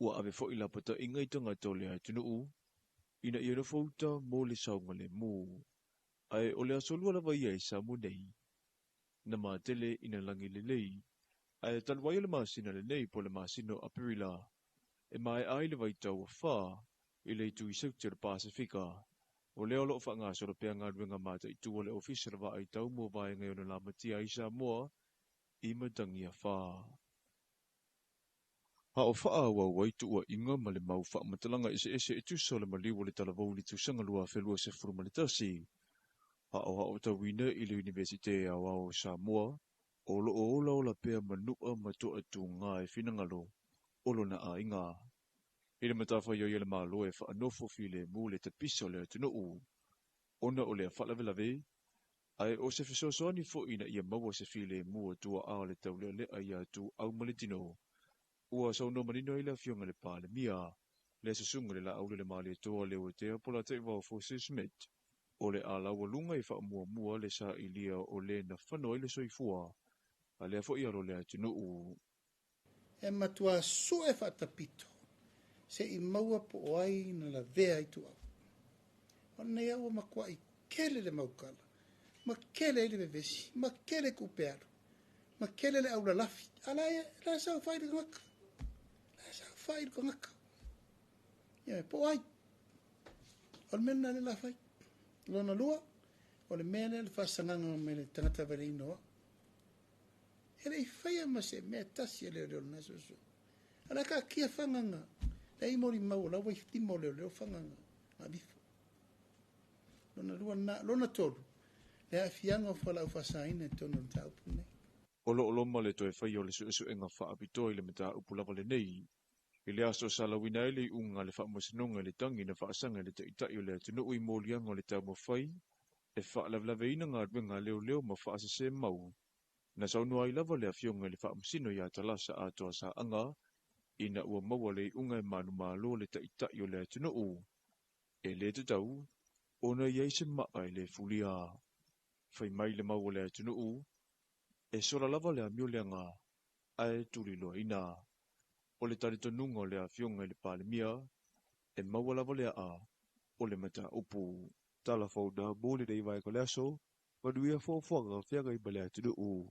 Ua ave foi lapataiga i tagata o le atunuu, ina ia nofo uta mo le saogalemu. Ae o le aso Lua lava ia i Samoa nei, na matele ina lagi lelei, ae talu ai o le masina lenei po o le masina o Aperila, e maea ai le vaitau afa i le itu i Sauti o le Pasefika, o lea o loo faagasolo pea galuega mataitu a le Ofisa o le Vaai Tau mo vaega e ono lamatia ai Samoa i matagi afa. A o faaauau ai tuuaiga ma le mau faamatalaga eseese e tusa o le maliu o le talavou i le tausaga 2021, aoaotauina i le Iunivesite Aoao o Samoa, o loo olaola pea manua ma toatuga e finagalo o lona aiga. I le matafaioi a le Malo e faanofo filemu le tapisa o le atunuu, ona o lea faalavelave, ae o se fesoasoani foi ina ia maua se filemu o tuaa o le taulealea ia ituau ma le tino, ua saunoa manino ai le Afioga i le Palemia, le susuga i le Laaulialemalietoa Leuatea Polataivao Fosi Smith, o le a laualuga i faamuamua le sailia o le na fano ai le soifua a lea foi alo o le atunuu. E matua sue faatapito seʻi maua po o ai na lavea ai tuuau. O lenei au ua matuaʻi tele le maukala, ma tele ai le vevesi, ma tele tupe alu, ma tele le aulalafi, a la e la e saofai le tagata, la e saofai le tagata. Ia po o ai. O le mea lena lea o le a fai. Lona lua, o le mea lea le faasagaga mai le tagata valeina o au. E le i faia ma se mea tasi e leoleo lena suesue. A o le a taatia fagaga, lea i molimau o la ua i lima o leoleo fagaga avifo. Lona lua lena. Lona tolu, le aafiaga o fualaau faasaina i totonu o le mataupu lenei. O loo loma le toe faia o le suesuega faapitoa i le mataupu lava lenei, i le aso sa lauina ai le iuga a le Faamasinoga i le tagi na faasaga i le Taitai o le atunuu i moliaga o le taumafai e faalavelaveina galuega a leoleo ma faasese mau. Na saunoa ai lava le Afioga i le Faamasino ia Talasa Atoa Saaga, ina ua maua le iuga e manumalo le Taitai o le atunuu, e le tatau ona i ai se maa e le fulia. Fai mai le mau o le atunuu, e sola lava le amioleaga ae tuliloaina. O le talitonuga o le Afioga i le Palemia, e maua lava le aa o le mataupu. Tala fou na mo lenei vaega o le aso, manuia fuafuaga feagai ma le atunuu.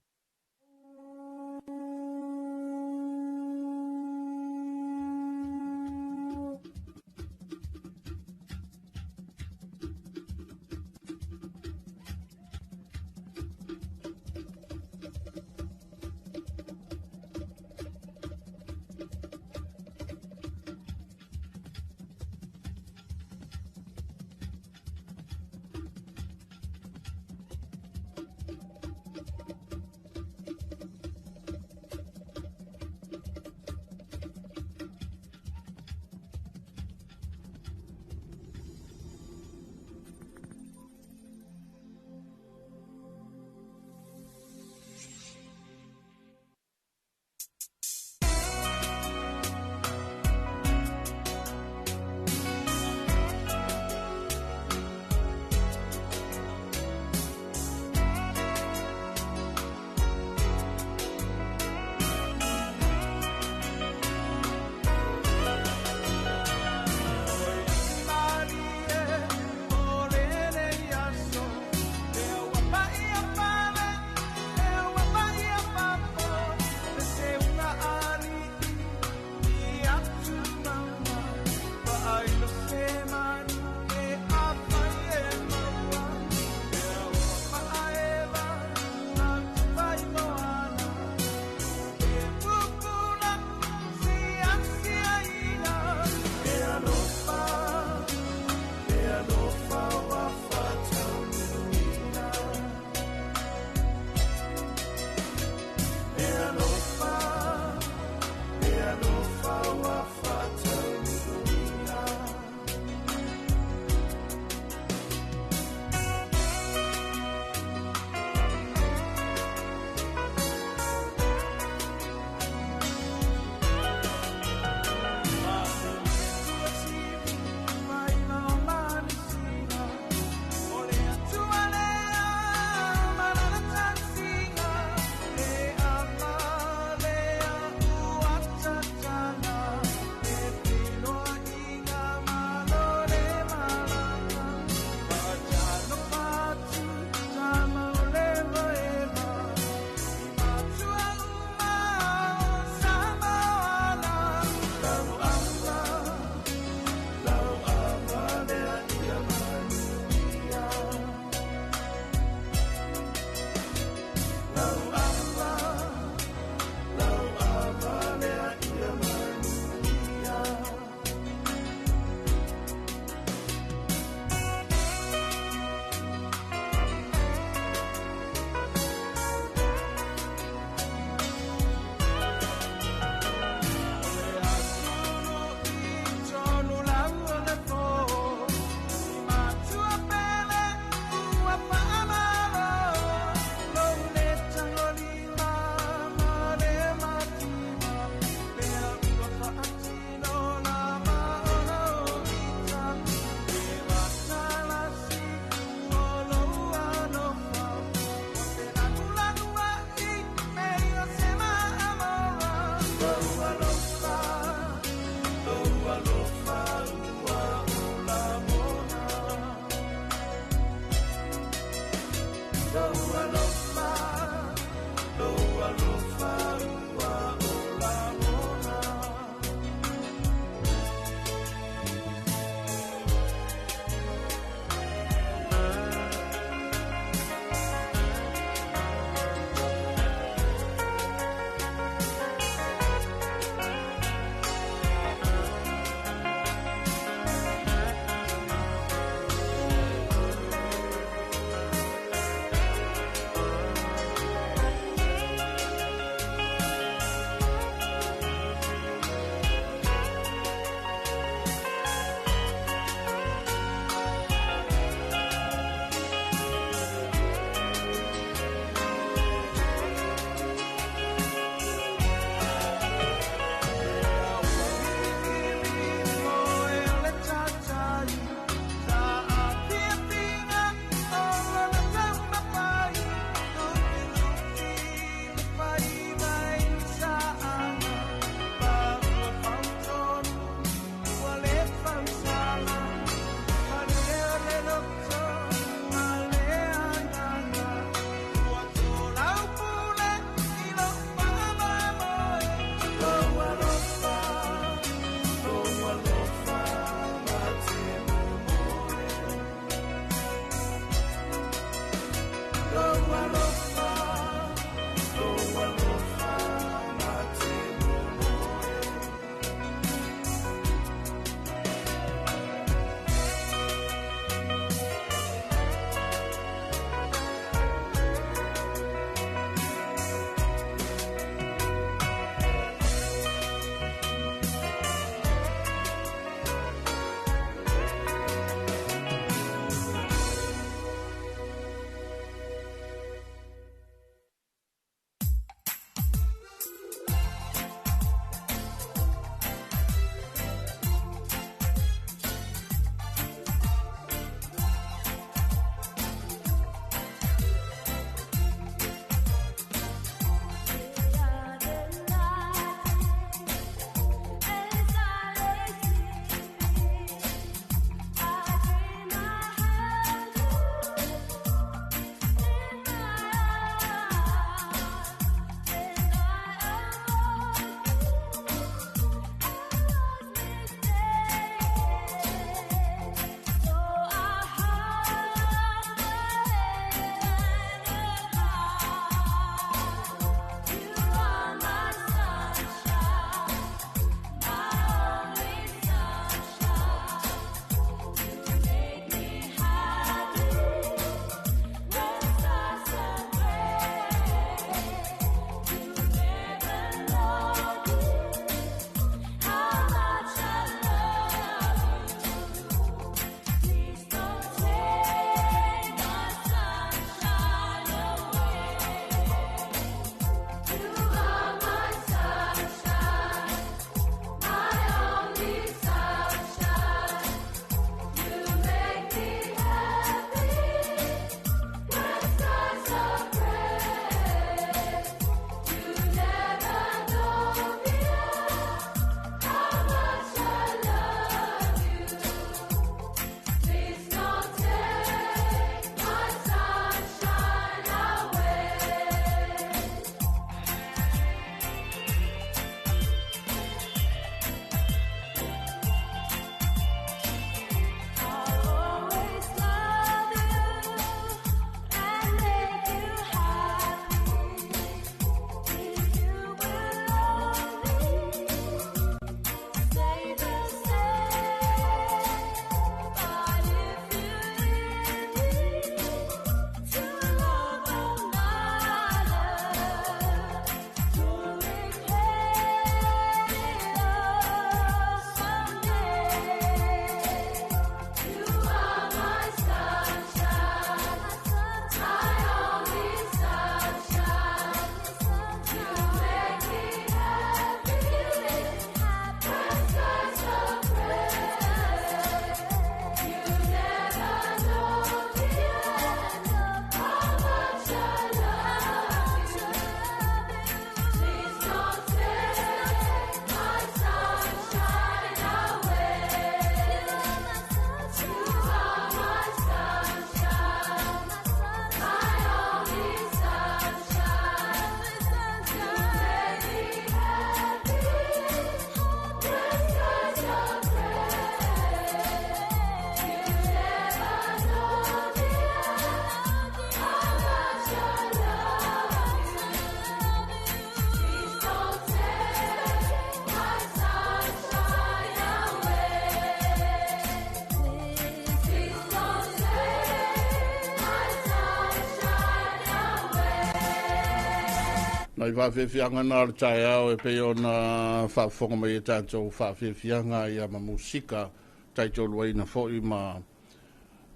Nai faafiafiaga na o le taeao e pei ona faafofoga mai e tatou faafiafiaga ia ma musika taitoluaina foi ma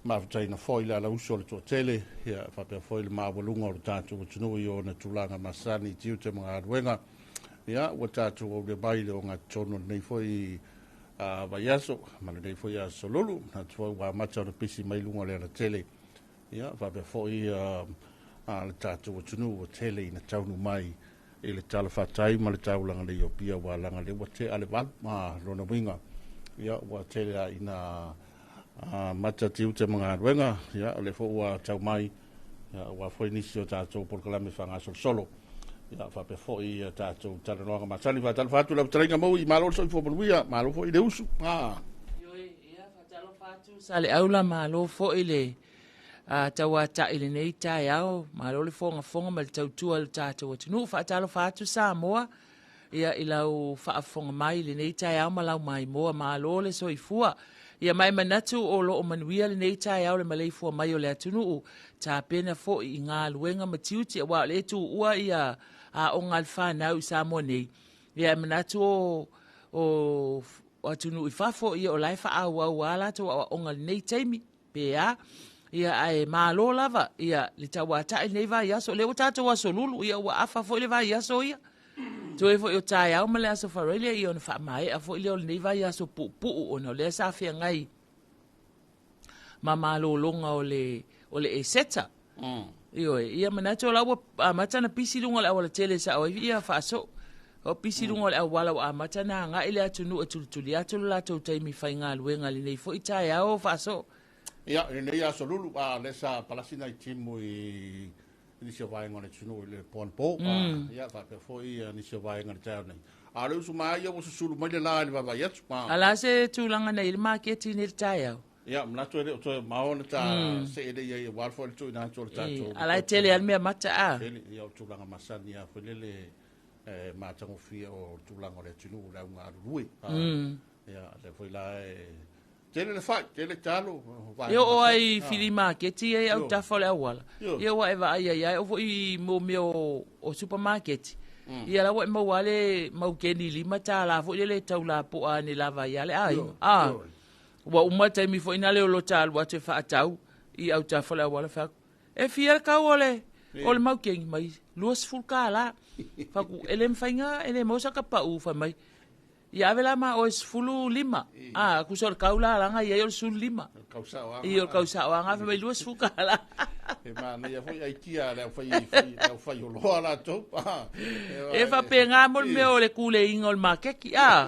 mafutaina foi le alauso o le toatele ia faapea foi le maualuga o le tatou atunuu i ona tulaga masani i tiute ma galuega. Ia ua tatou aulia mai le ogatotonu o lenei foi vaiaso ma lenei foi aso lulu. Manatu foi ua amata ona pisi mai luga o le alatele. Ia faapea foi le tatou atunuu ua tele ina taunuu mai i le talafatai ma le taulaga nei o Apia ua laga lea ua tea le 8 ma lona uiga. Ia ua tele lava ina amata tiute ma galuega. Ia o lea foi ua tau mai ia aua foi nisi o tatou polokalame faagasolosolo. Ia faapea foi ia tatou talanoaga masani. Faatalofa atu lau fetalaiga Maui, malo le soifua manuia, malo foi le usu. Ioe, ia faatalofa atu Saleaula, malo foi le tauata'i i lenei taeao, malo le fogafoga ma le tautua i lo tatou atunuu. Faatalofa atu Samoa ia i lau faafofoga mai i lenei taeao ma lau maimoa, malo le soifua. Ia ma e manatu o lo o manuia lenei taeao le maleifua mai o le atunuu, tapena foi i galuega ma tiute aua o lea e tuua ia aoga a le fanau i Samoa nei. Ia e manatu o o atunuu i fafo ia o la e faaauau lava latou aoaoga i lenei taimi. Pe a? Ia, ae malo lava, ia, le tauata'i lenei vaiaso. O lea ua tatou aso lulu, ia ua afa foi le vaiaso ia. Toe foi o taeao ma le aso Faraile, ia ona faamaea foi lea o lenei vaiaso puupuu ona o lea sa feagai ma malologa o le, o le Eseta. Ioe, ia manatu o la ua amata ona pisi luga o le aualatele e sao ai ia faasoo. O pisi luga o le auala ua amata ona agai le atunuu e tulituli atu le latou taimi faigaluega i lenei foi taeao faasoo. Ia, i lenei aso lulu, a lea sa palasi nai timu i nisi o vaega o le atunuu i le po anapo, ia faapea foi nisi o vaega i le taeao nei. A o le usu ma ia ua susulu mai le la i le vaavaai atu. A la se tulaga na i ai le maketi nei i le taeao? Ia, manatu e le o toe mamao ona ta see lea i ai aua foi le tuuina atu o le tatou. A la e tele lava le mea mata a. Tele, ia o tulaga masani lava foi lele e matagofie o le tulaga o le atunuu le auga galulue. Ia, lea foi la e tele le fai, tele talo. E oo lava i fili maketi ia i autafa o le auala. Ia ua e vaai ai lava, e oo foi i mea o supamaketi. Ia la ua e maua lava le maukeni $5 foi lele e tau lapoa ane lava ai lava le aiga. Ua uma le taimi foi na lea o lota alu atu e faatau i autafa o le auala fai atu, e fia le tau o le o le maukeni mai 20 tala. Fai atu, e le mafai na, e le maua saka pau fai mai. Ia ave la ma oe 15. A, tusa o le tau la lana i ai o le 15. I o le tau saoaga fai mai 20 tala. E manaia foi aitia a le aufai le aufai oloa latou. E faapena mo le mea o le kuleiga o le maketi, a.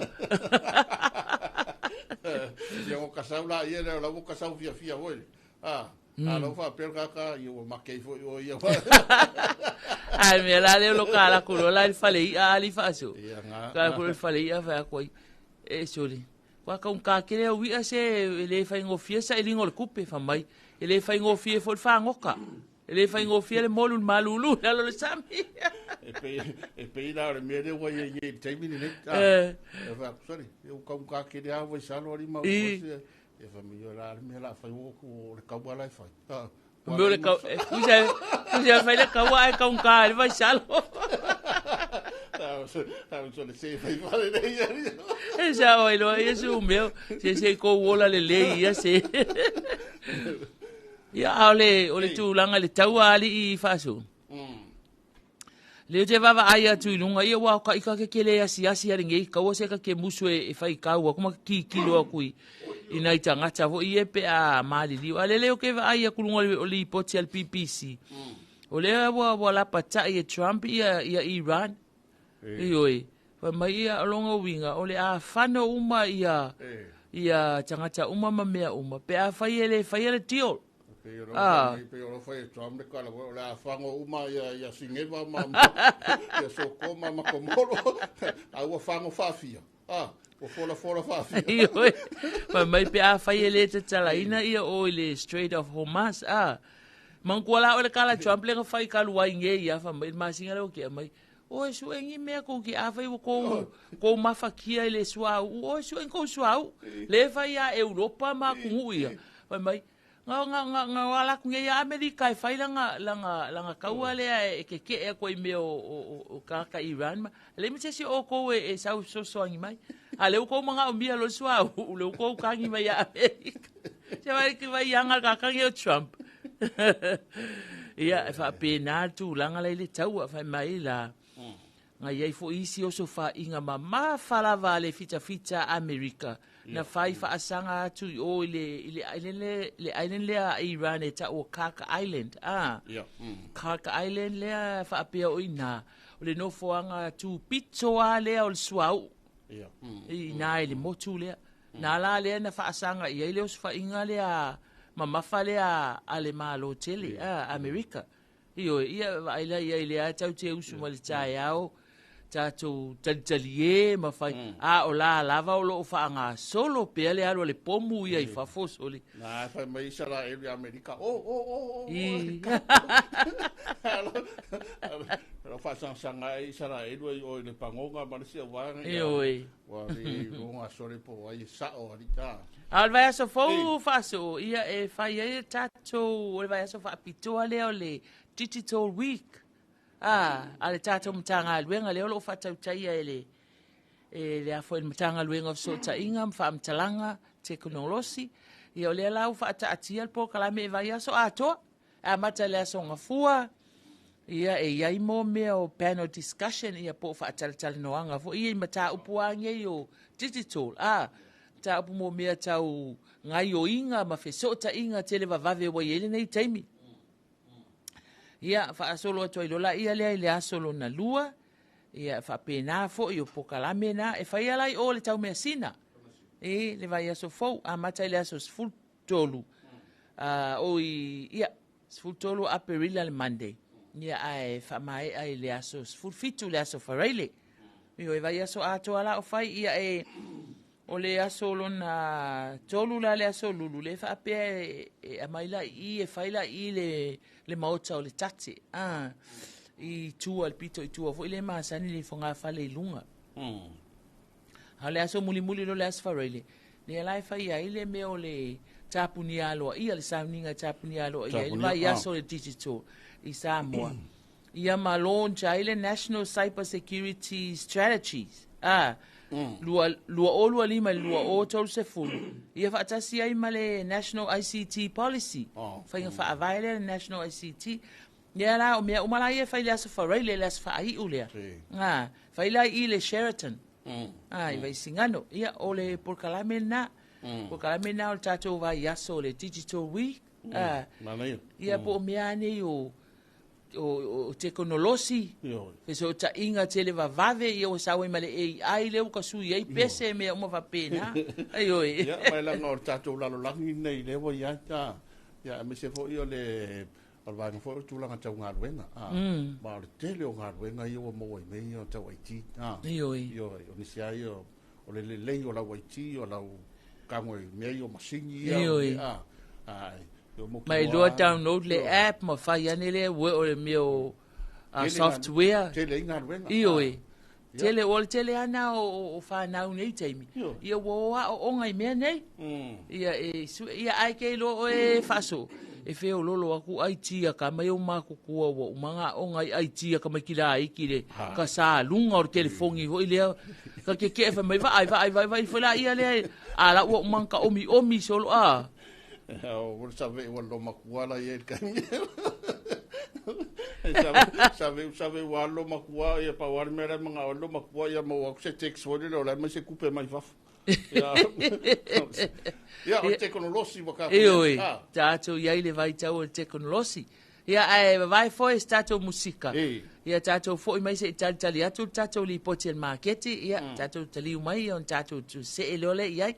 Ia o kasau la ia lea o la ua kasau fiafia foi. A, a lau faapea le kaka, ia ua make ai foi oe ia. Ai mea la lea o lo ka ala ku loa la i le fale i'a ali faaso. Ka ku le fale i'a fai atu ai. E sole. Ua taugata tele au i'a se e le faigofie sailiga o le tupe, fai mai. E le faigofie foi le fagota. E le faigofie le molu i le malulu i lalo o le sami. E pei, e pei la o le mea lea ua i ai nei i le taimi lenei. E fai atu, sole, ua taugata tele lava Vaisalo alii ma upu. E fai mai, o le a le mea o le a fai, o le kaua la e fai. Mea o le kau, e, tusa, tusa fai le kaua ae taugata ai le vaisalo. E sao ai loa ia su mea, se se kou ola lelei ia se. Ia, a o le, o le tulaga i le taua alii faaso. Lea ou te vaavaai atu i luga, ia ua ika ke kele asiasi a lenei kaua se ka ke musu e, e fai kau aku ma kikilo aku i, i nai tagata foi ia pe a maliliu. A lele o ke vaai aku luga o le lipoti a le BBC. O lea ua, ua lapata'i e Trump ia, ia Iran. Ioe. Fai mai ia o lona uiga, o le a fano uma ia, ia tagata uma ma mea uma, pe a fai e le faia le deal. Pei o ah. Pei o fai e Trump le kala o le a fango uma ia ia Sineva ma ia Sokoma ma Komoro a ua fango faafia. Ah, ua fola fola faafia. Ioe. Fai mai pe a fai e le tatalaina ia o i le Strait of Hormuz. Ah. Manatua la o le kala Trump le na fai talu ai nei ia fai mai le masina lea ua tea mai. Oi sue ni mea kou ke afai ua kou kou mafakia i le suauu. Oi sue kou suauu. Le fai ia Europa ma atunuu ia. Fai mai. Nga nga nga nga ala atu nei ia Amerika e fai lana lana lana kaua lea e keke'e atu ai i mea o o o tagata Iran ma e leai ma se isi o outou e e sau e fesoasoani mai. A o lea ua tou manaomia loa le suauu, lea ua tou tagi mai ia Amerika. Se vaai ki vai aga le tagata lenei o Trump. Ia, e faapena le tulaga la i le taua, fai mai la, Na i ai foi isi osofaiga mamafa lava a le fitafita a Amerika na fai faasaga atu i o i le, i le island le, le island lea a Iran e tau o Kharg Island. Ah, Kharg Island lea faapea o i ina, o le nofoaga tupito lava lea o le suauu i ina i le motu lea. Na la lea na faasaga i ai le osofaiga lea mamafa lea a le Malo tele, a Amerika. Ioe, ia vaai la i ai lea tatou te usu mai le taeao, tatou talitalie ma fai, a o la lava o lo o faagasolo pea le alu a le pomu ia i fafo sole. Na fai mai Isaraelu i Amerika, o, o, o, o, o. O faasagasanga ai Isaraelu ai o i le pagoga ma le isi auvaega. Ioe. Ua le iloga sole po o ai e sa'o alii ta. A o le vaiaso fou faasoo, ia e fai ai le tatou, o le vaiaso faapitoa lea o le Digital Week a, a le tatou Matagaluega lea o lo o faatautaia e le, e le a foi le Matagaluega o Fesootaiga ma Faamatalaga Tekonolosi. Ia o lea la ua faataatia le polokalame e vaiaso atoa. E amata i le Aso Gafua, ia e i ai mo mea o panel discussion, ia po o faatalatalanoaga foi ia i mataupu lava nei o digital, a, mataupu mo mea tau gaioiga ma fesootaiga televavave ua i ai lenei taimi. Ia, faasolo atu ai loa laia lea i le aso lona lua, ia faapena foi o polokalame na e faia la i o i le Taumeasina i le vaiaso fou, amata i le aso 13, oi, ia, 13 o Aperila le Monday, ia, ae faamaea i le aso 17, le aso Faraile. Ioe, e vaiaso atoa la o fai, ia, e, o le aso lona tolu la le aso Lulu, lea e faapea e, e aumai la i i, e fai la i i le, le maota o le tate, a, i tua, le pito i tua foi lea e masani le fogafale i luga. A o le aso mulimuli loa le Aso Faraile, lea la e fai ai le mea o le tapunia aloaia, le sauniga e tapunia aloaia ai le vaiaso o le digital i Samoa. Ia ma launch ai le National Cyber Security Strategy, a, 2025 i le 2030, ia faatasi ai ma le National ICT Policy, faiga faavae lea le National ICT. Ia la, o mea uma la ia e fai i le Aso Faraile, le aso faaiu lea. A, fai la i i le Sheraton. A, i Vaisigano. Ia, o le polokalame lena. Polokalame lena o le tatou vaiaso o le Digital Week. A, ia po o mea lava nei o o tekonolosi, fesootaiga televavave, ia ua sau ai ma le AI lea ua tasui ai pese, mea uma faapena. Ioe. Ia, ma e leaga o le tatou lalolagi lenei lea ua i ai, a, ia, aemaise foi o le O le vaega foi o le tulaga tau galuega, a, ma o le tele o galuega ia ua maua i mea ia tau IT, a. Ioe. Ioe, o nisi lava ia o le lelei o lau IT, o lau tago i mea ia o masini ia, Ioe. a, a, e mautinoa Ma e iloa download le app ma fai ane lea ua o le mea o software. Tele ai galuega. Ioe. Tele, o le tele lava na o fanau nei taimi, ia ua o aooga i mea nei. Ia e sue, ia ae ke iloa oe e faasoo, e feololo atu IT a ka mai o matutua ua uma ona aoga i IT a tamaiti laiti le ka sa luga o le telefoni foi lea, ka keke'e fai mai vaai, vaai, vaai, vaai foi laia lea, a la ua uma ona taomiomi solo a. O le save ua lomatua la i ai le taimi. Save save ua lomatua ia pau lava le mea la e manao ai le lomatua ia maua atu se text foi lele o la e aumai se tupe mai fafo. Ia, ia o le tekonolosi ua tatou i ai. Ioe, tatou i ai i le vaitau o le tekonolosi. Ia, ae vavae foi se tatou musika. Ia tatou foi mai se i talitali atu le tatou lipoti a le maketi. Ia, tatou taliu mai ona tatou see loa lea i ai.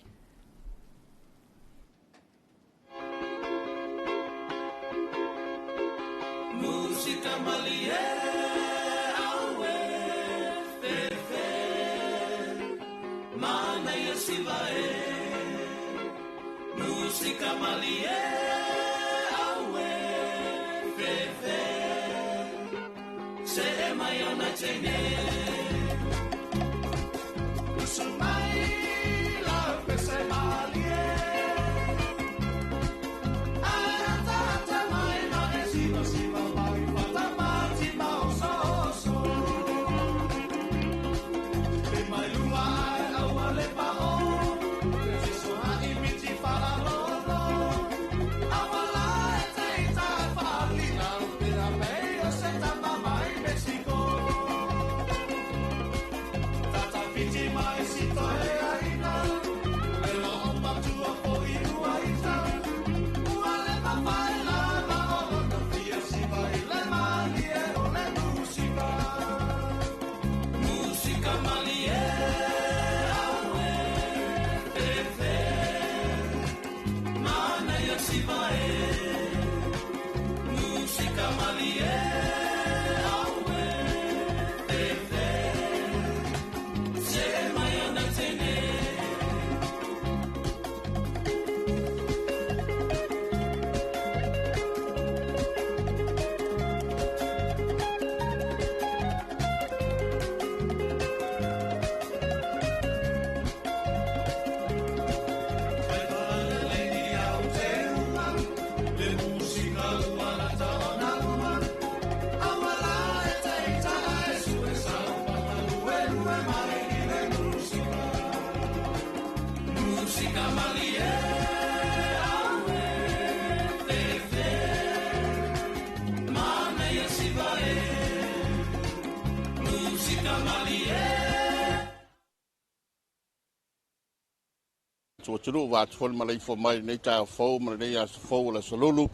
Atunuu ua atu foi le maleifua mai i lenei taeao fou ma lenei aso fou o le aso Lulu.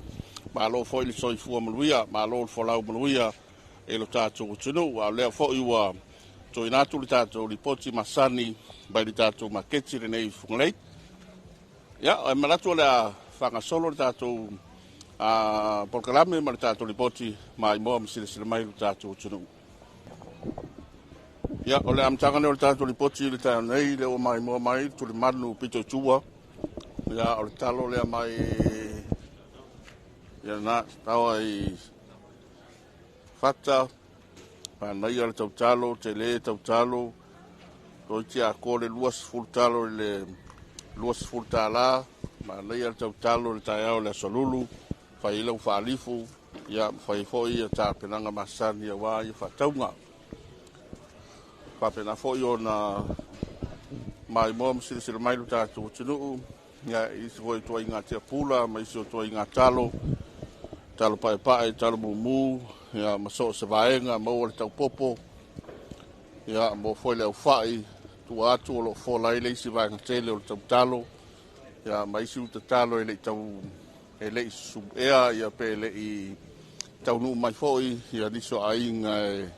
Malo foi le soifua manuia, malo le folau manuia i lo tatou atunuu. A o lea foi ua tuuina atu le tatou lipoti masani mai le tatou maketi lenei i Fugalei. Ia, e manatu o le a faagasolo le tatou polokalame ma le tatou lipoti maimoa ma silasila mai i lo tatou atunuu. Ia, o le amataga lenei o le tatou lipoti i le taeao nei, lea ua maimoa mai le tulimanu pito i tua. Ia, o le talo lea mai ia na taoa i Fata, manaia le tautalo, tele tautalo, toeitiiti atoa le 20 talo i le 20 tala, manaia le tautalo i le taeao o le aso Lulu, fai ai lau faalifu, ia fai foi ia tapenaga masani aua ia faatauga. Faapena foi ona maimoa ma silasila mai lo tatou atunuu, ia isi foi ituaiga tiapula ma isi o ituaiga talo, talo paepae, talo mumu, ia ma so o se vaega, maua le taupopo, ia maua foi le aufai, tua atu o lo o fola ai le isi vaega tele o le tautalo, ia ma isi utatalo e le i tau e le i suea ia pe le i taunuu mai foi ia nisi o aiga e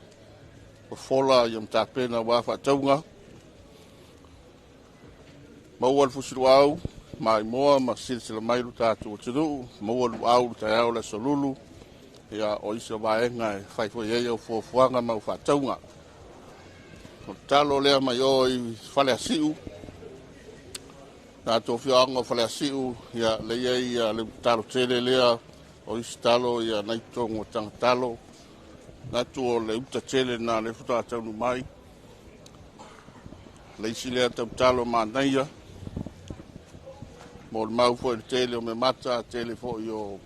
fofola ia ma tapena aua faatauga. Maua le fusiluau, maimoa ma silasila mai lo tatou atunuu, maua luau le taeao le aso Lulu, ia o isi o vaega e fai foi ai au fuafuaga ma au faatauga. O le talo lea mai o i Faleasiu, tatou afioaga o Faleasiu, ia lea i ai ia le talo tele lea, o isi talo ia nai totonu o Tagatalo, natu o le uta tele na le faatoa taunuu mai. Le isi lea tautalo manaia, mo le mau foi le tele o meamata, tele foi o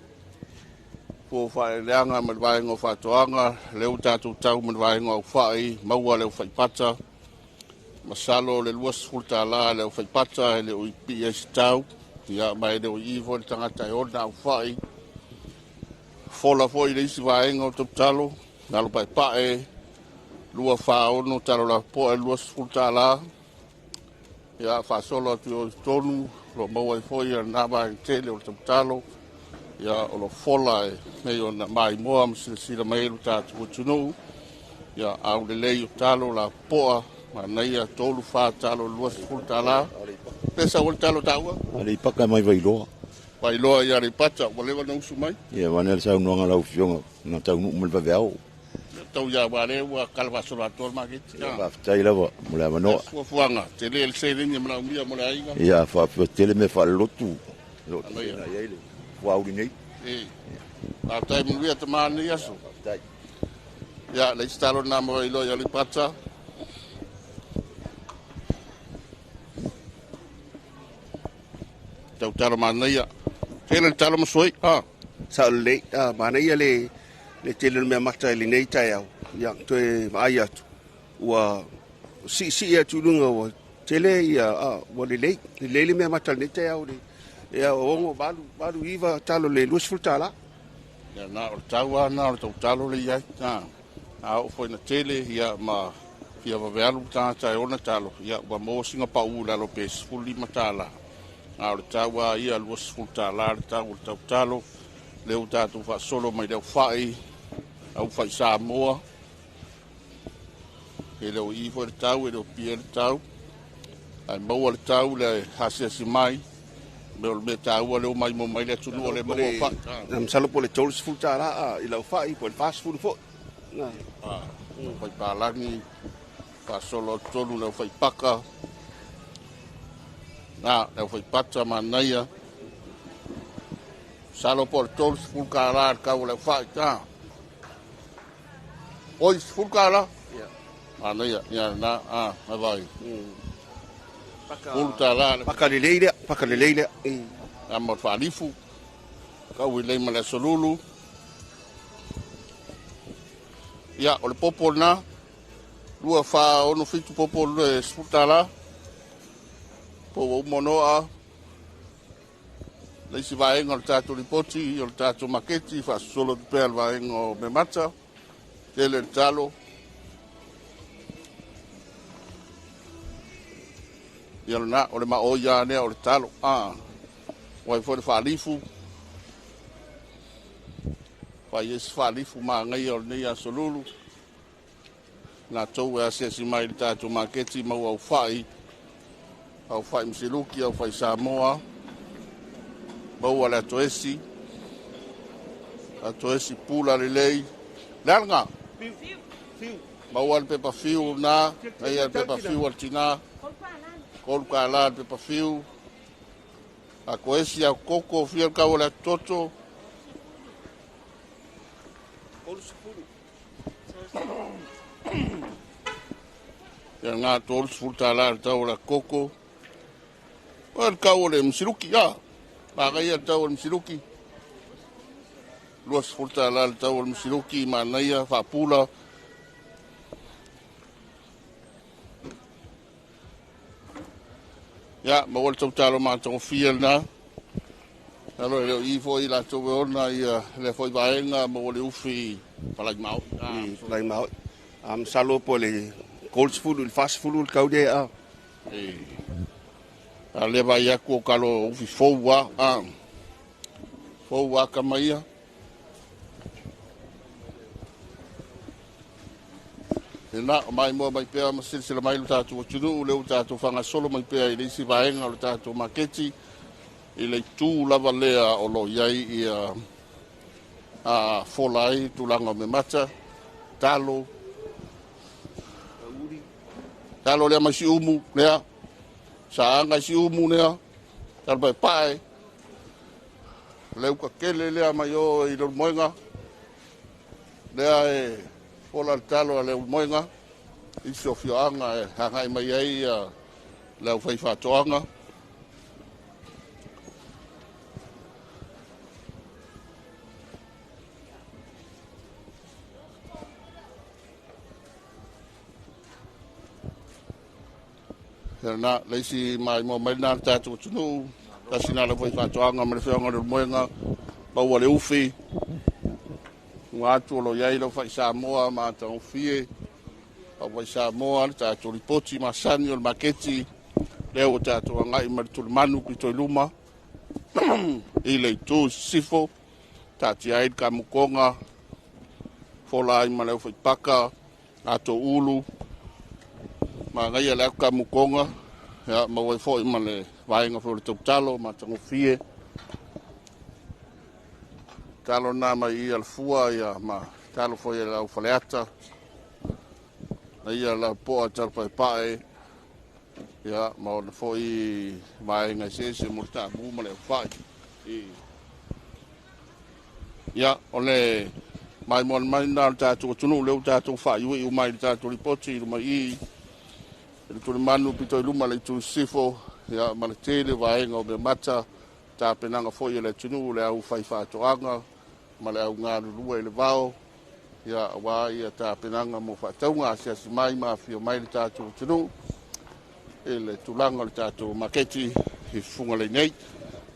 fua faaeleeleaga ma le vaega o faatoaga, lea ua tatou tau ma le vaega o aufai, maua le aufaipata, masalo le 20 tala le aufaipata e le o pipii ai se tau, ia ma e le o ii foi le tagata e ona aufai. Fola foi le isi vaega o tautalo, talo paepae, 246 talo lapopoa e 20 tala, ia faasolo atu i o i totonu, o lo o maua ai foi ia lena vaega tele o le tautalo, ia o lo o fola e pei ona maimoa ma silasila mai ai lo tatou atunuu, ia aulelei o talo lapopoa, manaia 3 4 talo 20 tala. Pe sau le talo taua? Aleipata mai Vailoa. Vailoa i Aleipata, ua leva na usu mai? Ia, wane le saunoaga lau afioga, na taunuu mai le vaveao. Tau ia ua lea ua kala faasolo atoa le maketi. Ia, faafetai lava mo le avanoa. Fuafuaga, tele le seleni e manaomia mo le aiga. Ia, faapea tele mea faalelotu. Lo tele na i ai le fuauli nei. E, faafetai manuia tama lenei aso. Faafetai. Ia, le isi talo lena mo Vailoa i Aleipata. Tautalo manaia. Tele le talo masoi. Ha. Sao lelei, manaia le tele o le mea mata i lenei taeao. Ia, toe vaai atu, ua siisii atu i luga ua tele ia, ua lelei, lelei le mea mata i lenei taeao. Ia, 6, 8, 8, 9 talo le 20 tala. Ia, na o le tau lava na o le tautalo le i ai. A oo foi na tele, ia, ma fia vavealu tagata e ona talo, ia, ua maua sina pau i lalo pe 15 tala. A o le tau lava ia 20 tala le tau o le tautalo. Lea ua tatou faasolo mai le aufai, aufai Samoa. E le o i foi le tau, e le o pia le tau. Ae maua le tau le asiasi mai. Mea o le mea taua lea ua maimoa mai le atunuu o lea e maua au fai. Na masalo po o le $30 i lau fai po o le $40 foi. Na. Fai palagi, faasolo atu tonu le aufai paka. Na, le aufai pata manaia. Masalo po o le $30 le tau o le aufai. Na. Oi, $10. Manaia, ia na, a, na vai. $10. Paka lelei lea, paka lelei lea. A mo le faalifu, kau i lei ma le aso lulu. Ia, o le popo lena, 2, 4, 6, 7 popo le $10. Po ua uma ona oa. Le isi vaega o le tatou lipoti, o le tatou maketi, faasosolo atu pea le vaega o meamata, tele le talo. Ia lena, o le maoi lava lea o le talo. A, ua ai foi le faalifu. Fai ai se faalifu manaia o lenei aso lulu. Latou e asiasi mai i le tatou maketi maua au fai, au fai masiluki, au fai Samoa, maua le atoesi, atoesi pula lelei. Le alaga? Maua le pepa fiu na, ia le pepa fiu al tina, $3 le pepa fiu. Atoesi au koko, fia le kau o le atoto. Ia ngā $30 le tau o le koko. O le tau o le masiluki, a. Manaia le tau o le masiluki. $20 le tau o le masiluki, manaia, faapula. Ia, maua le tautalo matagofie lena. Alo e leo i foi latou e ona ia lea foi vaega maua le ufi palai maoi. Palai maoi. A masalo po o le 30 i le 40 le tau lea. A lea vai atu o kalo ufi fou a. Fou a kama ia. Lena, o maimoa mai pea ma silasila mai lo tatou atunuu, lea ua tatou faagasolo mai pea i le isi vaega o le tatou maketi, i le itu lava lea o lo o i ai ia fola ai tulaga o meamata, talo, talo lea mai siumu lea, saaga i siumu lea, talo paepae, le uka kele lea mai o i Leulumoega, lea e fola le talo a Leulumoega, isi o afioaga e agai mai ai le aufai faatoaga. Ia na, le isi maimoa mai lena le tatou atunuu, tasi na le aufai faatoaga ma le afioaga o Leulumoega, maua le ufi, ua atu o lo o i ai le aufai Samoa matagofie, aufai Samoa, le tatou lipoti masani o le maketi, lea ua tatou agai mai le tulimanu pito i luma, i le itu i sisifo, taatia ai le kamukoga, fola ai ma le aufai paka, ato ulu, manaia le atu kamukoga, ia, maua ai foi ma le vaega foi o le tautalo matagofie. Talo na mai ia le fua ia ma talo foi e lau faleata. Na ia lau poa talo paepae. Ia ma ona foi vaega eseese mo le taamu ma le aufai. Ia o le maimoa mai na o le tatou atunuu lea ua tatou faaiuiu mai le tatou lipoti i luma i i le tulimanu pito i luma le itu sisifo, ia ma le tele vaega o meamata, tapenaga foi a le atunuu, le aufai faatoaga ma le au galulue i le vao, ia aua ia tapenaga mo faatauga asiasi mai ma afio mai le tatou atunuu i le tulaga o le tatou maketi i Fugalei nei.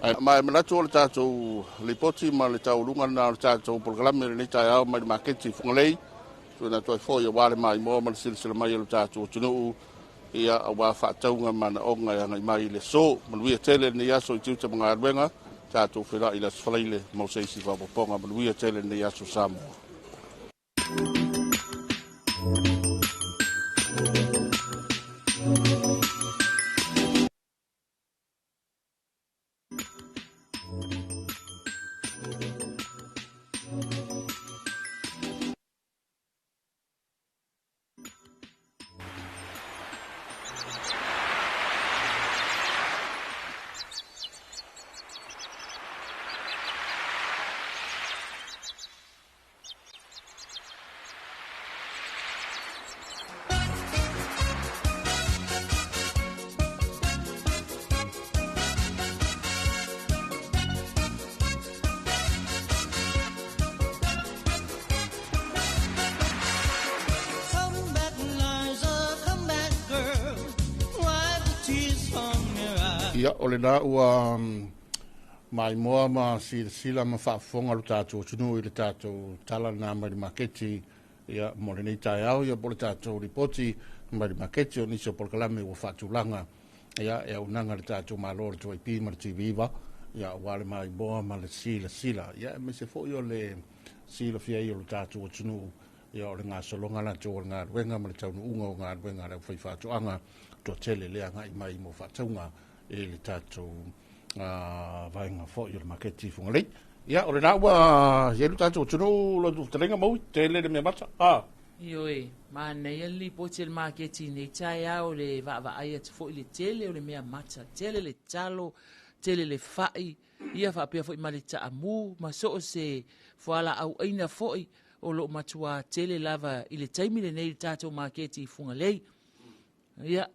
Ae ma e manatu o le tatou lipoti ma le taualuga lena o le tatou polokalame i lenei taeao mai le maketi i Fugalei, tuuina atu ai foi aua le maimoa ma le silasila mai o le tatou atunuu, ia aua faatauga manaoga e agai mai i le aso. Manuia tele lenei aso i tiute ma galuega, tatou feiloai i le Aso Faraile mo se isi faaopoopoga. Manuia tele lenei aso Samoa. Ia, o lena ua maimoa ma silasila ma faafofoga lo tatou atunuu i le tatou tala lena mai le maketi ia, mo lenei taeao, ia, po o le tatou lipoti mai le maketi o nisi o polokalame ua faatulaga ia, e auaunaga a le tatou Malo, le 2AP ma le TV9, ia, aua le maimoa ma le silasila, ia, aemaise foi o le silafia ai o lo tatou atunuu ia, o le gasologa latou o le galuega ma le taunuuga o galuega a le aufaifaatoaga toatele le agai mai mo faatauga i le tatou vaega foi o le maketi i Fugalei. Ia, o lena ua i ai lo tatou atunuu, lo fetalaiga Maui, tele le mea mata. Ioe, manaia le lipoti a le maketi i lenei taeao, le vaavaai atu foi i le tele o le mea mata, tele le talo, tele le fai, ia faapea foi ma le taamu ma so o se fualaau aina foi o lo o matuā tele lava i le taimi lenei i le tatou maketi i Fugalei. Ia,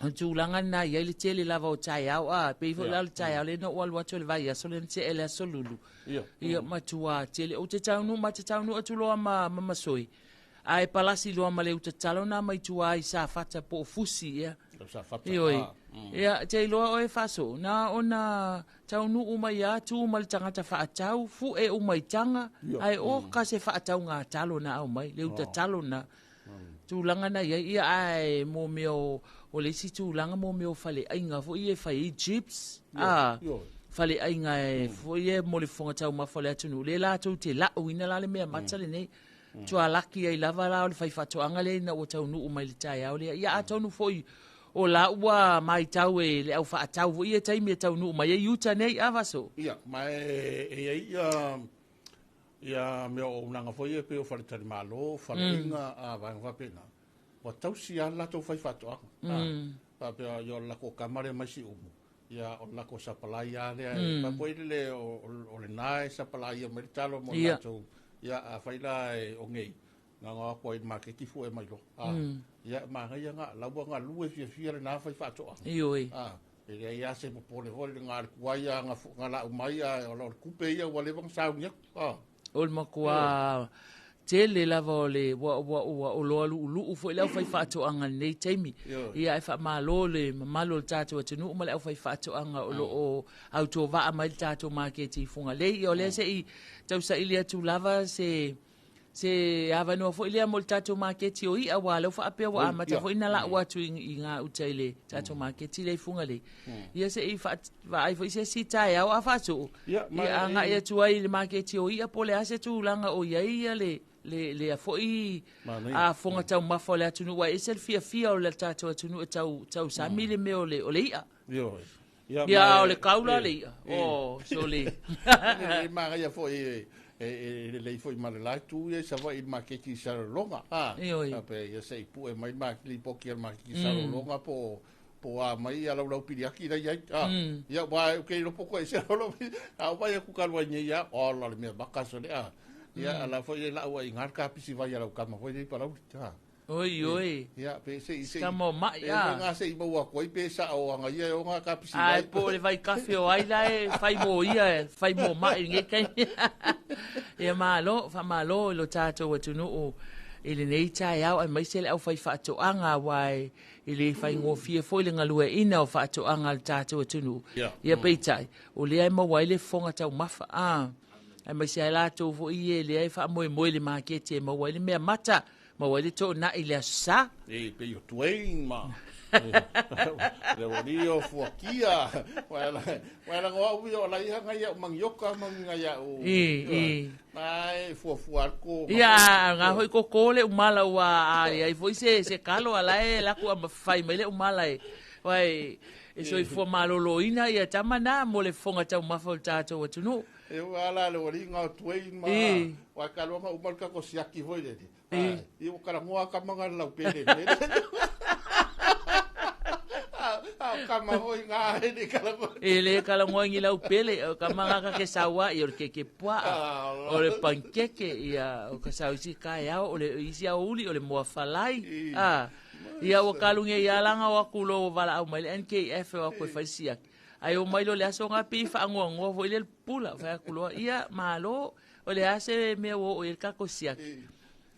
o le tulaga lena e i ai le tele lava o taeao, a pei foi la o le taeao lea na ou alu atu i le vaiaso lea na tea i le aso Lulu. Ia, matuā tele. Ou te taunuu, ma te taunuu atu loa ma Masoe, ae palasi loa ma le uta talo na mai tua i Safata po o Fusi, ia. Safata. Ioe. Ia, te iloa oe Faaso, na ona taunuu mai lava tu ma le tagata faatau, fue uma i taga, ae oka se faatauga talo na aumai, le uta talo na. Tulaga na i ai, ia, ae mo mea o, o le isi tulaga mo mea o faleaiga foi ia e fai ai jeeps, a, faleaiga e foi ia mo le fofoga taumafa o le atunuu, lea latou te lauina la le mea mata lenei. Tualaki ai lava la o le faifaatoaga lea ina ua taunuu mai i le taeao lea. Ia atonu foi o la ua maitau e le au faatau foi ia taimi e taunuu mai ai i uta nei, a Vaso? Ia, ma e i ai ia, ia mea o auaunaga foi ia pei o faletalimalo, faleaiga, a vaega faapena, ua tausi lava le latou faifaatoaga. Faapea, ia o le latou kama lea mai Siumu, ia o le latou sapalai lava lea, e faapea le o lena e sapalaia mai le talo mo latou. Ia, afai la e o nei, na ona o atu ai i le maketi fue mai loa. Ia, manaia na, la ua galue fiafia lena faifaatoaga. Ioe. E leai lava se popole foi le na le tuai lava na lau mai, ae o le tupe ia ua leva ona sauni atu. O le matua tele lava o le ua ua ua oloa lu'ulu'u foi le aufaifaatoaga i lenei taimi. Ia ae faamalo le mamalu o le tatou atunuu ma le aufaifaatoaga o lo o autovaa mai le tatou maketi i Fugalei. Ia o lea se i tausaili atu lava se se avanoa foi lea mo le tatou maketi o i'a, aua o lea ua faapea ua amata foi ona lau atu i gauta i le tatou maketi lea i Fugalei. Ia se i vaai foi se isi taeao a faasoo, ia agai atu ai i le maketi o i'a po o le a se tulaga o i ai ia le lea foi fofoga taumafa o le atunuu, aua e ese le fiafia o le tatou atunuu e tausami le mea o le i'a. Ia, Ia, o le kaula le i'a. O, sole. E manaia foi e lelei foi ma le la itu ia i Savaii i le maketi i Salelologa. Ioe. Faapea ia se i pue mai le lipoti a le maketi i Salelologa po o a mai ia laulau piliaki la i ai. Ia, aua ou te iloa po o ese laulau a ou vaai atu talu ai nei lava, ola le mea maka sole. Ia, a la foi e lau ai i ina le kapisi vai a lau tama foi lea i Palauli. Oi, oi. Ia, pe se i se i. Tama o mai, a. E nga se i maua atu ai pe sao anga ia e ona kapisi vai. Ai, po o le vaikafe o ai la e fai mo ia, e fai mo mai i lenei taimi. Ia malo, faamalo i lo tatou atunuu i lenei taeao aemaise le aufaifaatoaga aua e le faigofie foi le galueaiina o faatoaga a le tatou atunuu. Ia peitai, o lea e maua ai le fofoga taumafa, a, aemaise ai latou foi ia lea e faamoemoe i le maketi e maua ai le mea mata Maua ai le toonai i le Aso Sa. E pei o Dwayne ma le alii o Fuakia. Wa la ngoa ui o la iha ngai au mangioka ma ngai au. I. Ma e fuafua ko. Ia, nga hoi ko ko le umala ua a ai foi se se kalo ala e la ku ama fai mai le umala e. Wai e soifua maloloina ia tama na mo le fofoga taumafa o le tatou atunuu. E ua ala le alii nga o Dwayne ma wa ka loa uma le kako siaki foi le. I ua kalagoa ka manga le laupele le. A o kama hoi ngā he le kalagoa. E le kalagoa ngi laupele, o ka manga ka ke saua i o le keke puaa, o le pankeke, ia, o ka sau isi kaeao, o le isi ao uli, o le moa falai. A, ia ua kalunge ia langa o aku lo valaau mai le NKF o aku e fai siaki. Ai o mai lo le aso ngā pi whaangoangoa foi le pula, whai aku loa, ia, malo, o le a se mea ua oo i ai le kako siaki.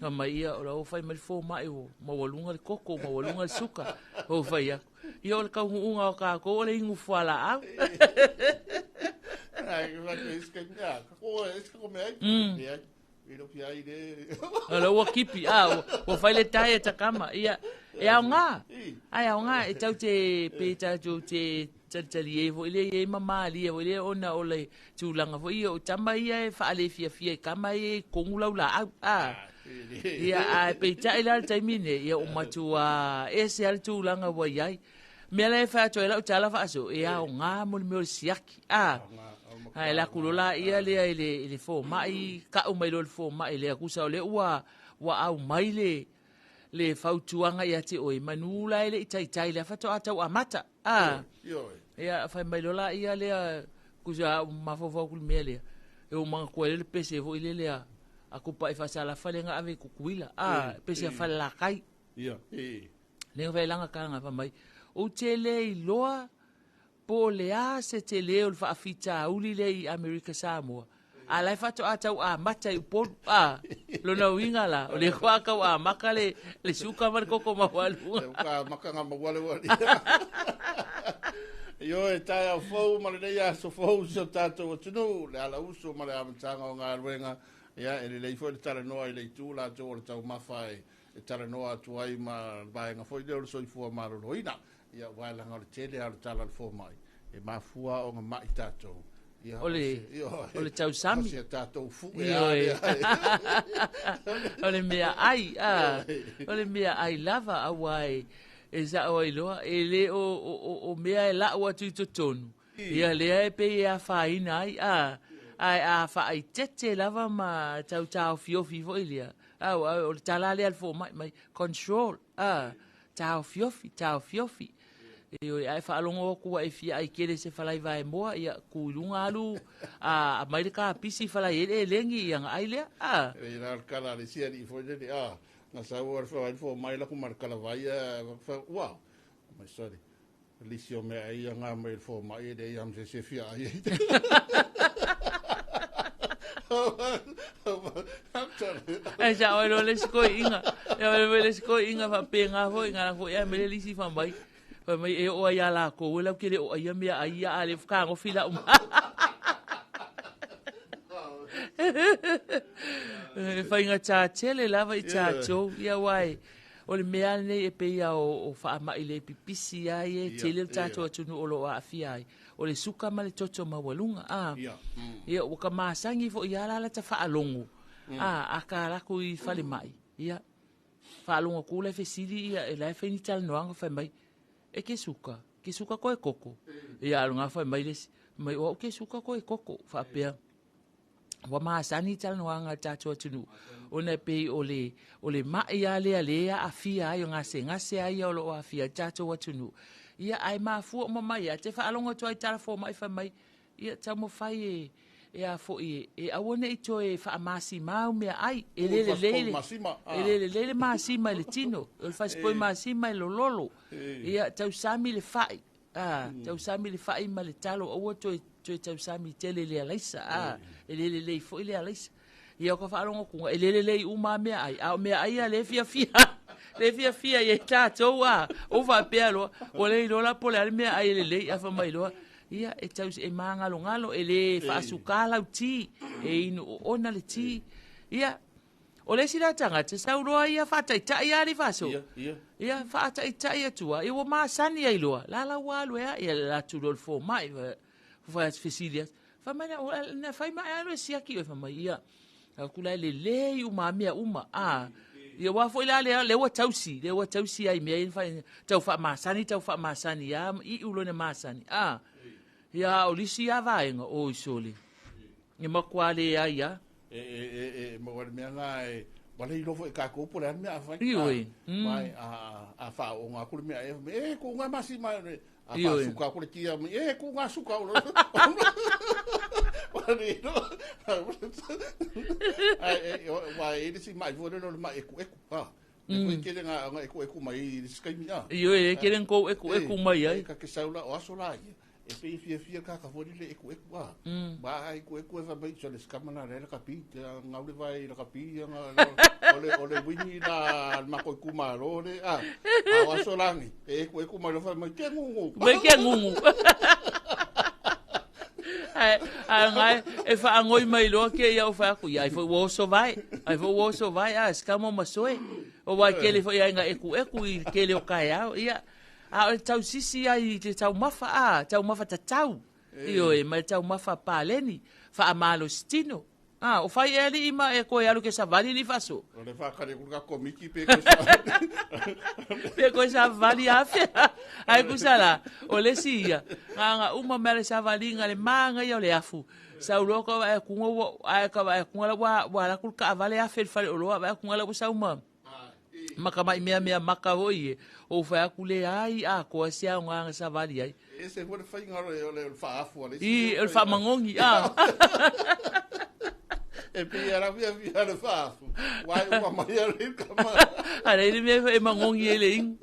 Fai mai ia, o la ua fai mai le fomai ua maualuga le koko, maualuga le suka. Ou fai atu, ia o le taunuuga o tatou o le inu fualaau. O la ua kipi, a, ua fai le diet a kama. Ia, e aoga, ae aoga, e tau te, pe tatou te talitali ai foi lea i ai ma malie foi lea ona o le tulaga foi ia o tama ia e faalefiafia i kama ia i totonu laulaau. A, ia, ae peitai la le taimi nei, ia ua matua ese lava le tulaga ua i ai. Mea la e fai atu ai lau tala faaso, e aoga mo le mea o le siaki. A, ae la atu loa laia lea i le, i le fomai, kau mai loa le fomai lea, tusa o lea ua, ua aumai le, le fautuaga ia te oe, manu la e le i taitai lea faatoa tau amata. A, ia, fai mai loa laia lea, tusa a ou mafaufau atu i le mea lea, e ou manatua ai le pese foi lele a, a Tupai Faasalafa lea na ave i Tutuila. A, pese a Falelatai. Lea na fai ai lana tala fai mai, ou te le iloa po o le a se tele o le faafitauli lea i Amerika Samoa, a la e faatoa tau amata i Upolu. A, lona uiga la, o lea faatoa tau amata le, le suka ma le koko maualuga. Ka amata ngā mauale ua Ioe, taeao fou ma lenei aso fou i si o tatou atunuu, le ala uso ma le amataga o galuega. Ia, e lelei foi le talanoa i le itu latou o le taumafa e, e talanoa atu ai ma le vaega foi lea o le soifua maloloina. Ia, aua e leaga o le tele lava o le tala a le fomai, e mafua ona mai tatou. Ia, o le, o le tausami. O se tatou fue lava lea. O le mea ai, a, o le mea ai lava, aua e, e sao ai loa, e le o, o, o, o mea e lau atu i totonu, ia lea e pei e afaina ai, a, ae a faaitete lava ma tau taofiofi foi lea, a, o le tala lea a le fomai mai, control, a, Taofiofi, taofiofi. Ioe, a e faalogo atu ua e fia ai tele i se falai vaemoa, ia, tu i luga alu, a, aumai le kapisi falai ai le elegi, ia ona ai lea, a. E la le kala a le isi alii foi lele, a, na sau a le fomai laku ma le kalavai, a, ua, mai sorry, lisi o mea ai nga mai le fomai e leai lava ma se isi e fia ai ai. Ai sa oi lo le isi koiina. E oi lo le isi koiina faapena foi na foi ai me le lisi fa mai. Fai mai e oo ai ia lakou e lau ke le o ai ia mea ai ia a le fakagofi lau. E faigata tele lava i tatou ia aua e O le mea lenei e pei lava o faamai le pipisi lava ia e tele le tatou atunuu o lo o aafia ai, o le suka ma le toto maualuga. A, ia, ua ka masani foi lava la lata faalogo, a, a ka alu atu i falemai, ia, faalogo atu la e fesili ia, e la e fai ni talanoaga fai mai, e ke suka, ke suka koe koko. Ia, a o lena fai mai le isi, fai mai, o au ke suka koe koko, faapea. Ua masani talanoaga a le tatou atunuu, ona e pei o le, o le maʻi lava lea lea e aafia ai, o gasegase lava ia o lo o aafia ai le tatou atunuu. Ia, ae mafua uma mai lava, e te faalogo atu lava i tala fomai fai mai, ia taumafai e, e a foi, e aua ne i toe faamasima au meaai, e le lelei le, e le lelei le masima i le tino, o le fasipovi masima e lololo. Ia, tausami le fai, A, tausami le fai ma le talo, aua toe, toe tausami tele i le alaisa, a, e le lelei foi le alaisa. Ia o ka faalogo atuga, e le lelei uma a meaai, a o meaai ia lea e fiafia, lea e fiafia i ai tatou, a, ou faapea loa, ua le iloa la po o le a le meaai e lelei, ae fai mai loa, ia, e tau, e magalogalo, e le faasukā lau ti, e inu oona le ti. Ia, O le isi la tagata, sau loa ia faataitai lava le faaso. Ia, ia. Ia, faataitai atu lava. Ia ua masani ai loa. La la ua alu e a, ia le atu loa le fomai, fai atu fesili atu. Fai mai, na fai mai alu e siaki oe, fai mai, ia. Aku la e lelei uma a mea uma. A, ia aua foi la lea, lea ua tausi, lea ua tausi ai mea ia fai, tau faamasani, tau faamasani, a, iu loa ina masani. A, ia a o lisi a vaega, oi sole. E matua leai lava. E, e, e, e maua le mea na e, ua le iloa foi e kākou po o le a le mea a fai. Ioe. Mm. Mai, a, a faaooga atu le mea e, e, ku ngā masima, a faasuka atu le tia, e, ku ngā suka. Ua le iloa. Ai, e, ua e le si mai foi le le mai eku eku. Ha. E foi kele ngā ngā eku eku mai i le sikaimi a. Ioe, e kele ngkou eku eku mai ai. Ka ke saula o aso la ia. E pei fiafia le tagata foi lele ekueku a. Ma a ekueku e fai mai so le sikama lena lea e lakapi, te gau le vae i lakapi o le o le uini la le matou itumalo le a. A o aso la nei, e ekueku mai loa fai mai ke gugu. Mai ke gugu. Ae ae ngai e faagoi mai loa ke ia o fai atu, ia ai foi ua oso vae, ai foi ua oso vae a sikama o masoe. O wai kele foi ai nga ekueku i kele o kaeao, ia. A o le tausisi ai i te taumafa, a, taumafa tatau, ioe, ma le taumafa paleni, faamalositino. A, o fai e alii ma e koe alu ke savali li faaso. O le faatali atu le tatou komiti pe koe savali. Pe koe savali afea. Ai kusa la, o le isi ia, na ona uma mai le savaliga le manaia o le afu. Sau loa ka vaai atu ua, ae ka vaai atu la ua, ua alu atu le taavale afe i le faleoloa, vaai atu la ua sau ma ma ka mai mea mea maka foi e, ou fai atu leai atoa se aoga na savali ai. E ese foi le faiga o le, o le faafu a le isi. I, o le faamagogi, a. E pei e lafiafia le faafu, ua e uma mai a le kama. A leai le mea e magogi ai le inu.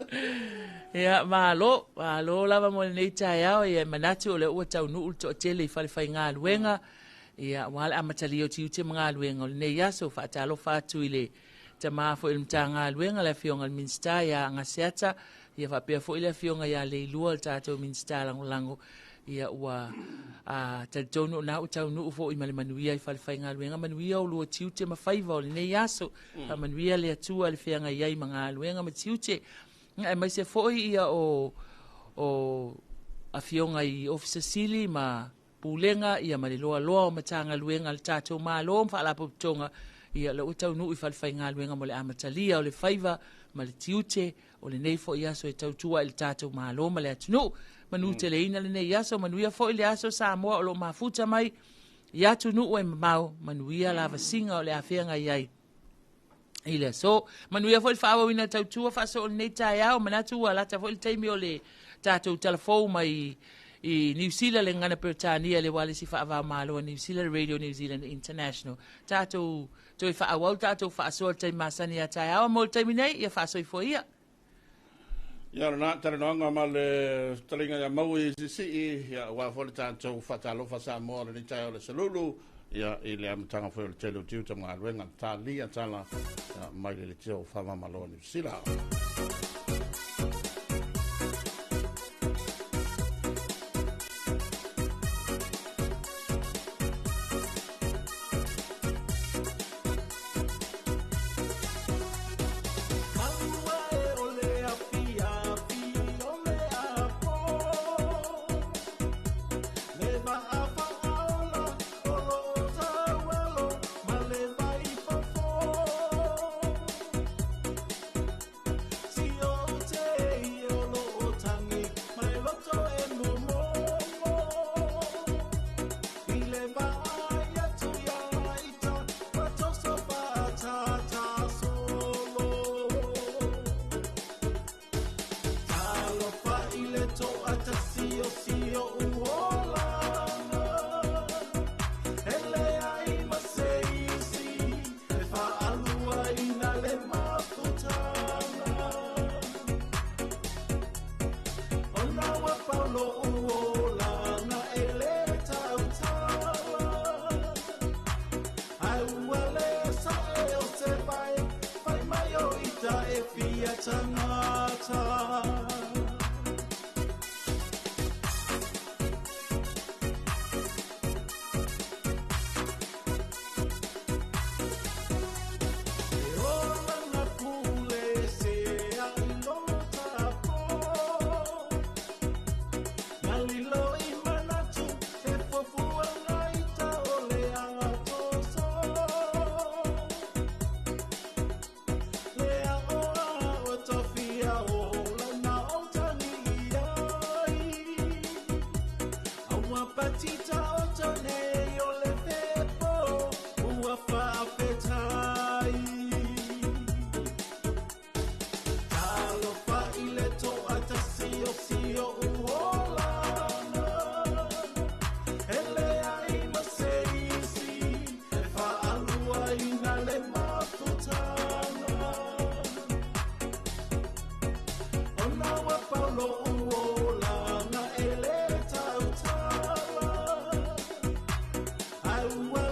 Ia, malo, malo lava mo lenei taeao, ia e manatu o lea ua taunuu le toatele i fale faigaluega, ia, aua le amatalia o tiute ma galuega o lenei aso. Faatalofa atu i le tama foi o le Matagaluega, le Afioga i le Minisita ia Agaseata, ia faapea foi le Afioga ia Leilua, le tatou Minisita Lagolago, ia ua a, talitonu o na ua taunuu foi ma le manuia i fale faigaluega, manuia o lua tiute ma faiva o lenei aso, faamanuia le Atua le feagai ai ma galuega ma tiute, aemaise foi ia o Afioga i Ofisa Sili ma Pulega ia ma le loaloa o Matagaluega a le tatou Malo ma Faalapotopotoga, ia la ua taunuu i falefaigaluega mo le amatalia o le faiva ma le tiute o lenei foi aso e tautua ai le tatou Malo ma le atunuu. Manuteleina lenei aso, manuia foi le aso Samoa o lo o mafuta mai i atunuu e mamao, manuia lavasiga o le a feagai ai i le aso. Manuia foi le faaauauina o le tautua faasoo i lenei taeao. Manatu ua lata foi le taimi o le tatou talafou mai i Niu Sila, le gagana Peretania, le ualesi faava-o-Malo a Niu Sila, le Radio New Zealand International. Tatou toe faaauau le tatou faasoa i le taimi masani ia taeao. Mo le taimi nei, ia faasoifua ia. Ia lena talanoaga ma le fetalaiga ia Maui Siisii, ia aua foi le tatou faatalofa Samoa lenei taeao le Salulu, ia i le amataga foi o le tele o tiute ma galuega talia tala ia, mai le leitio o Faamamalo Niu Sila. Taua.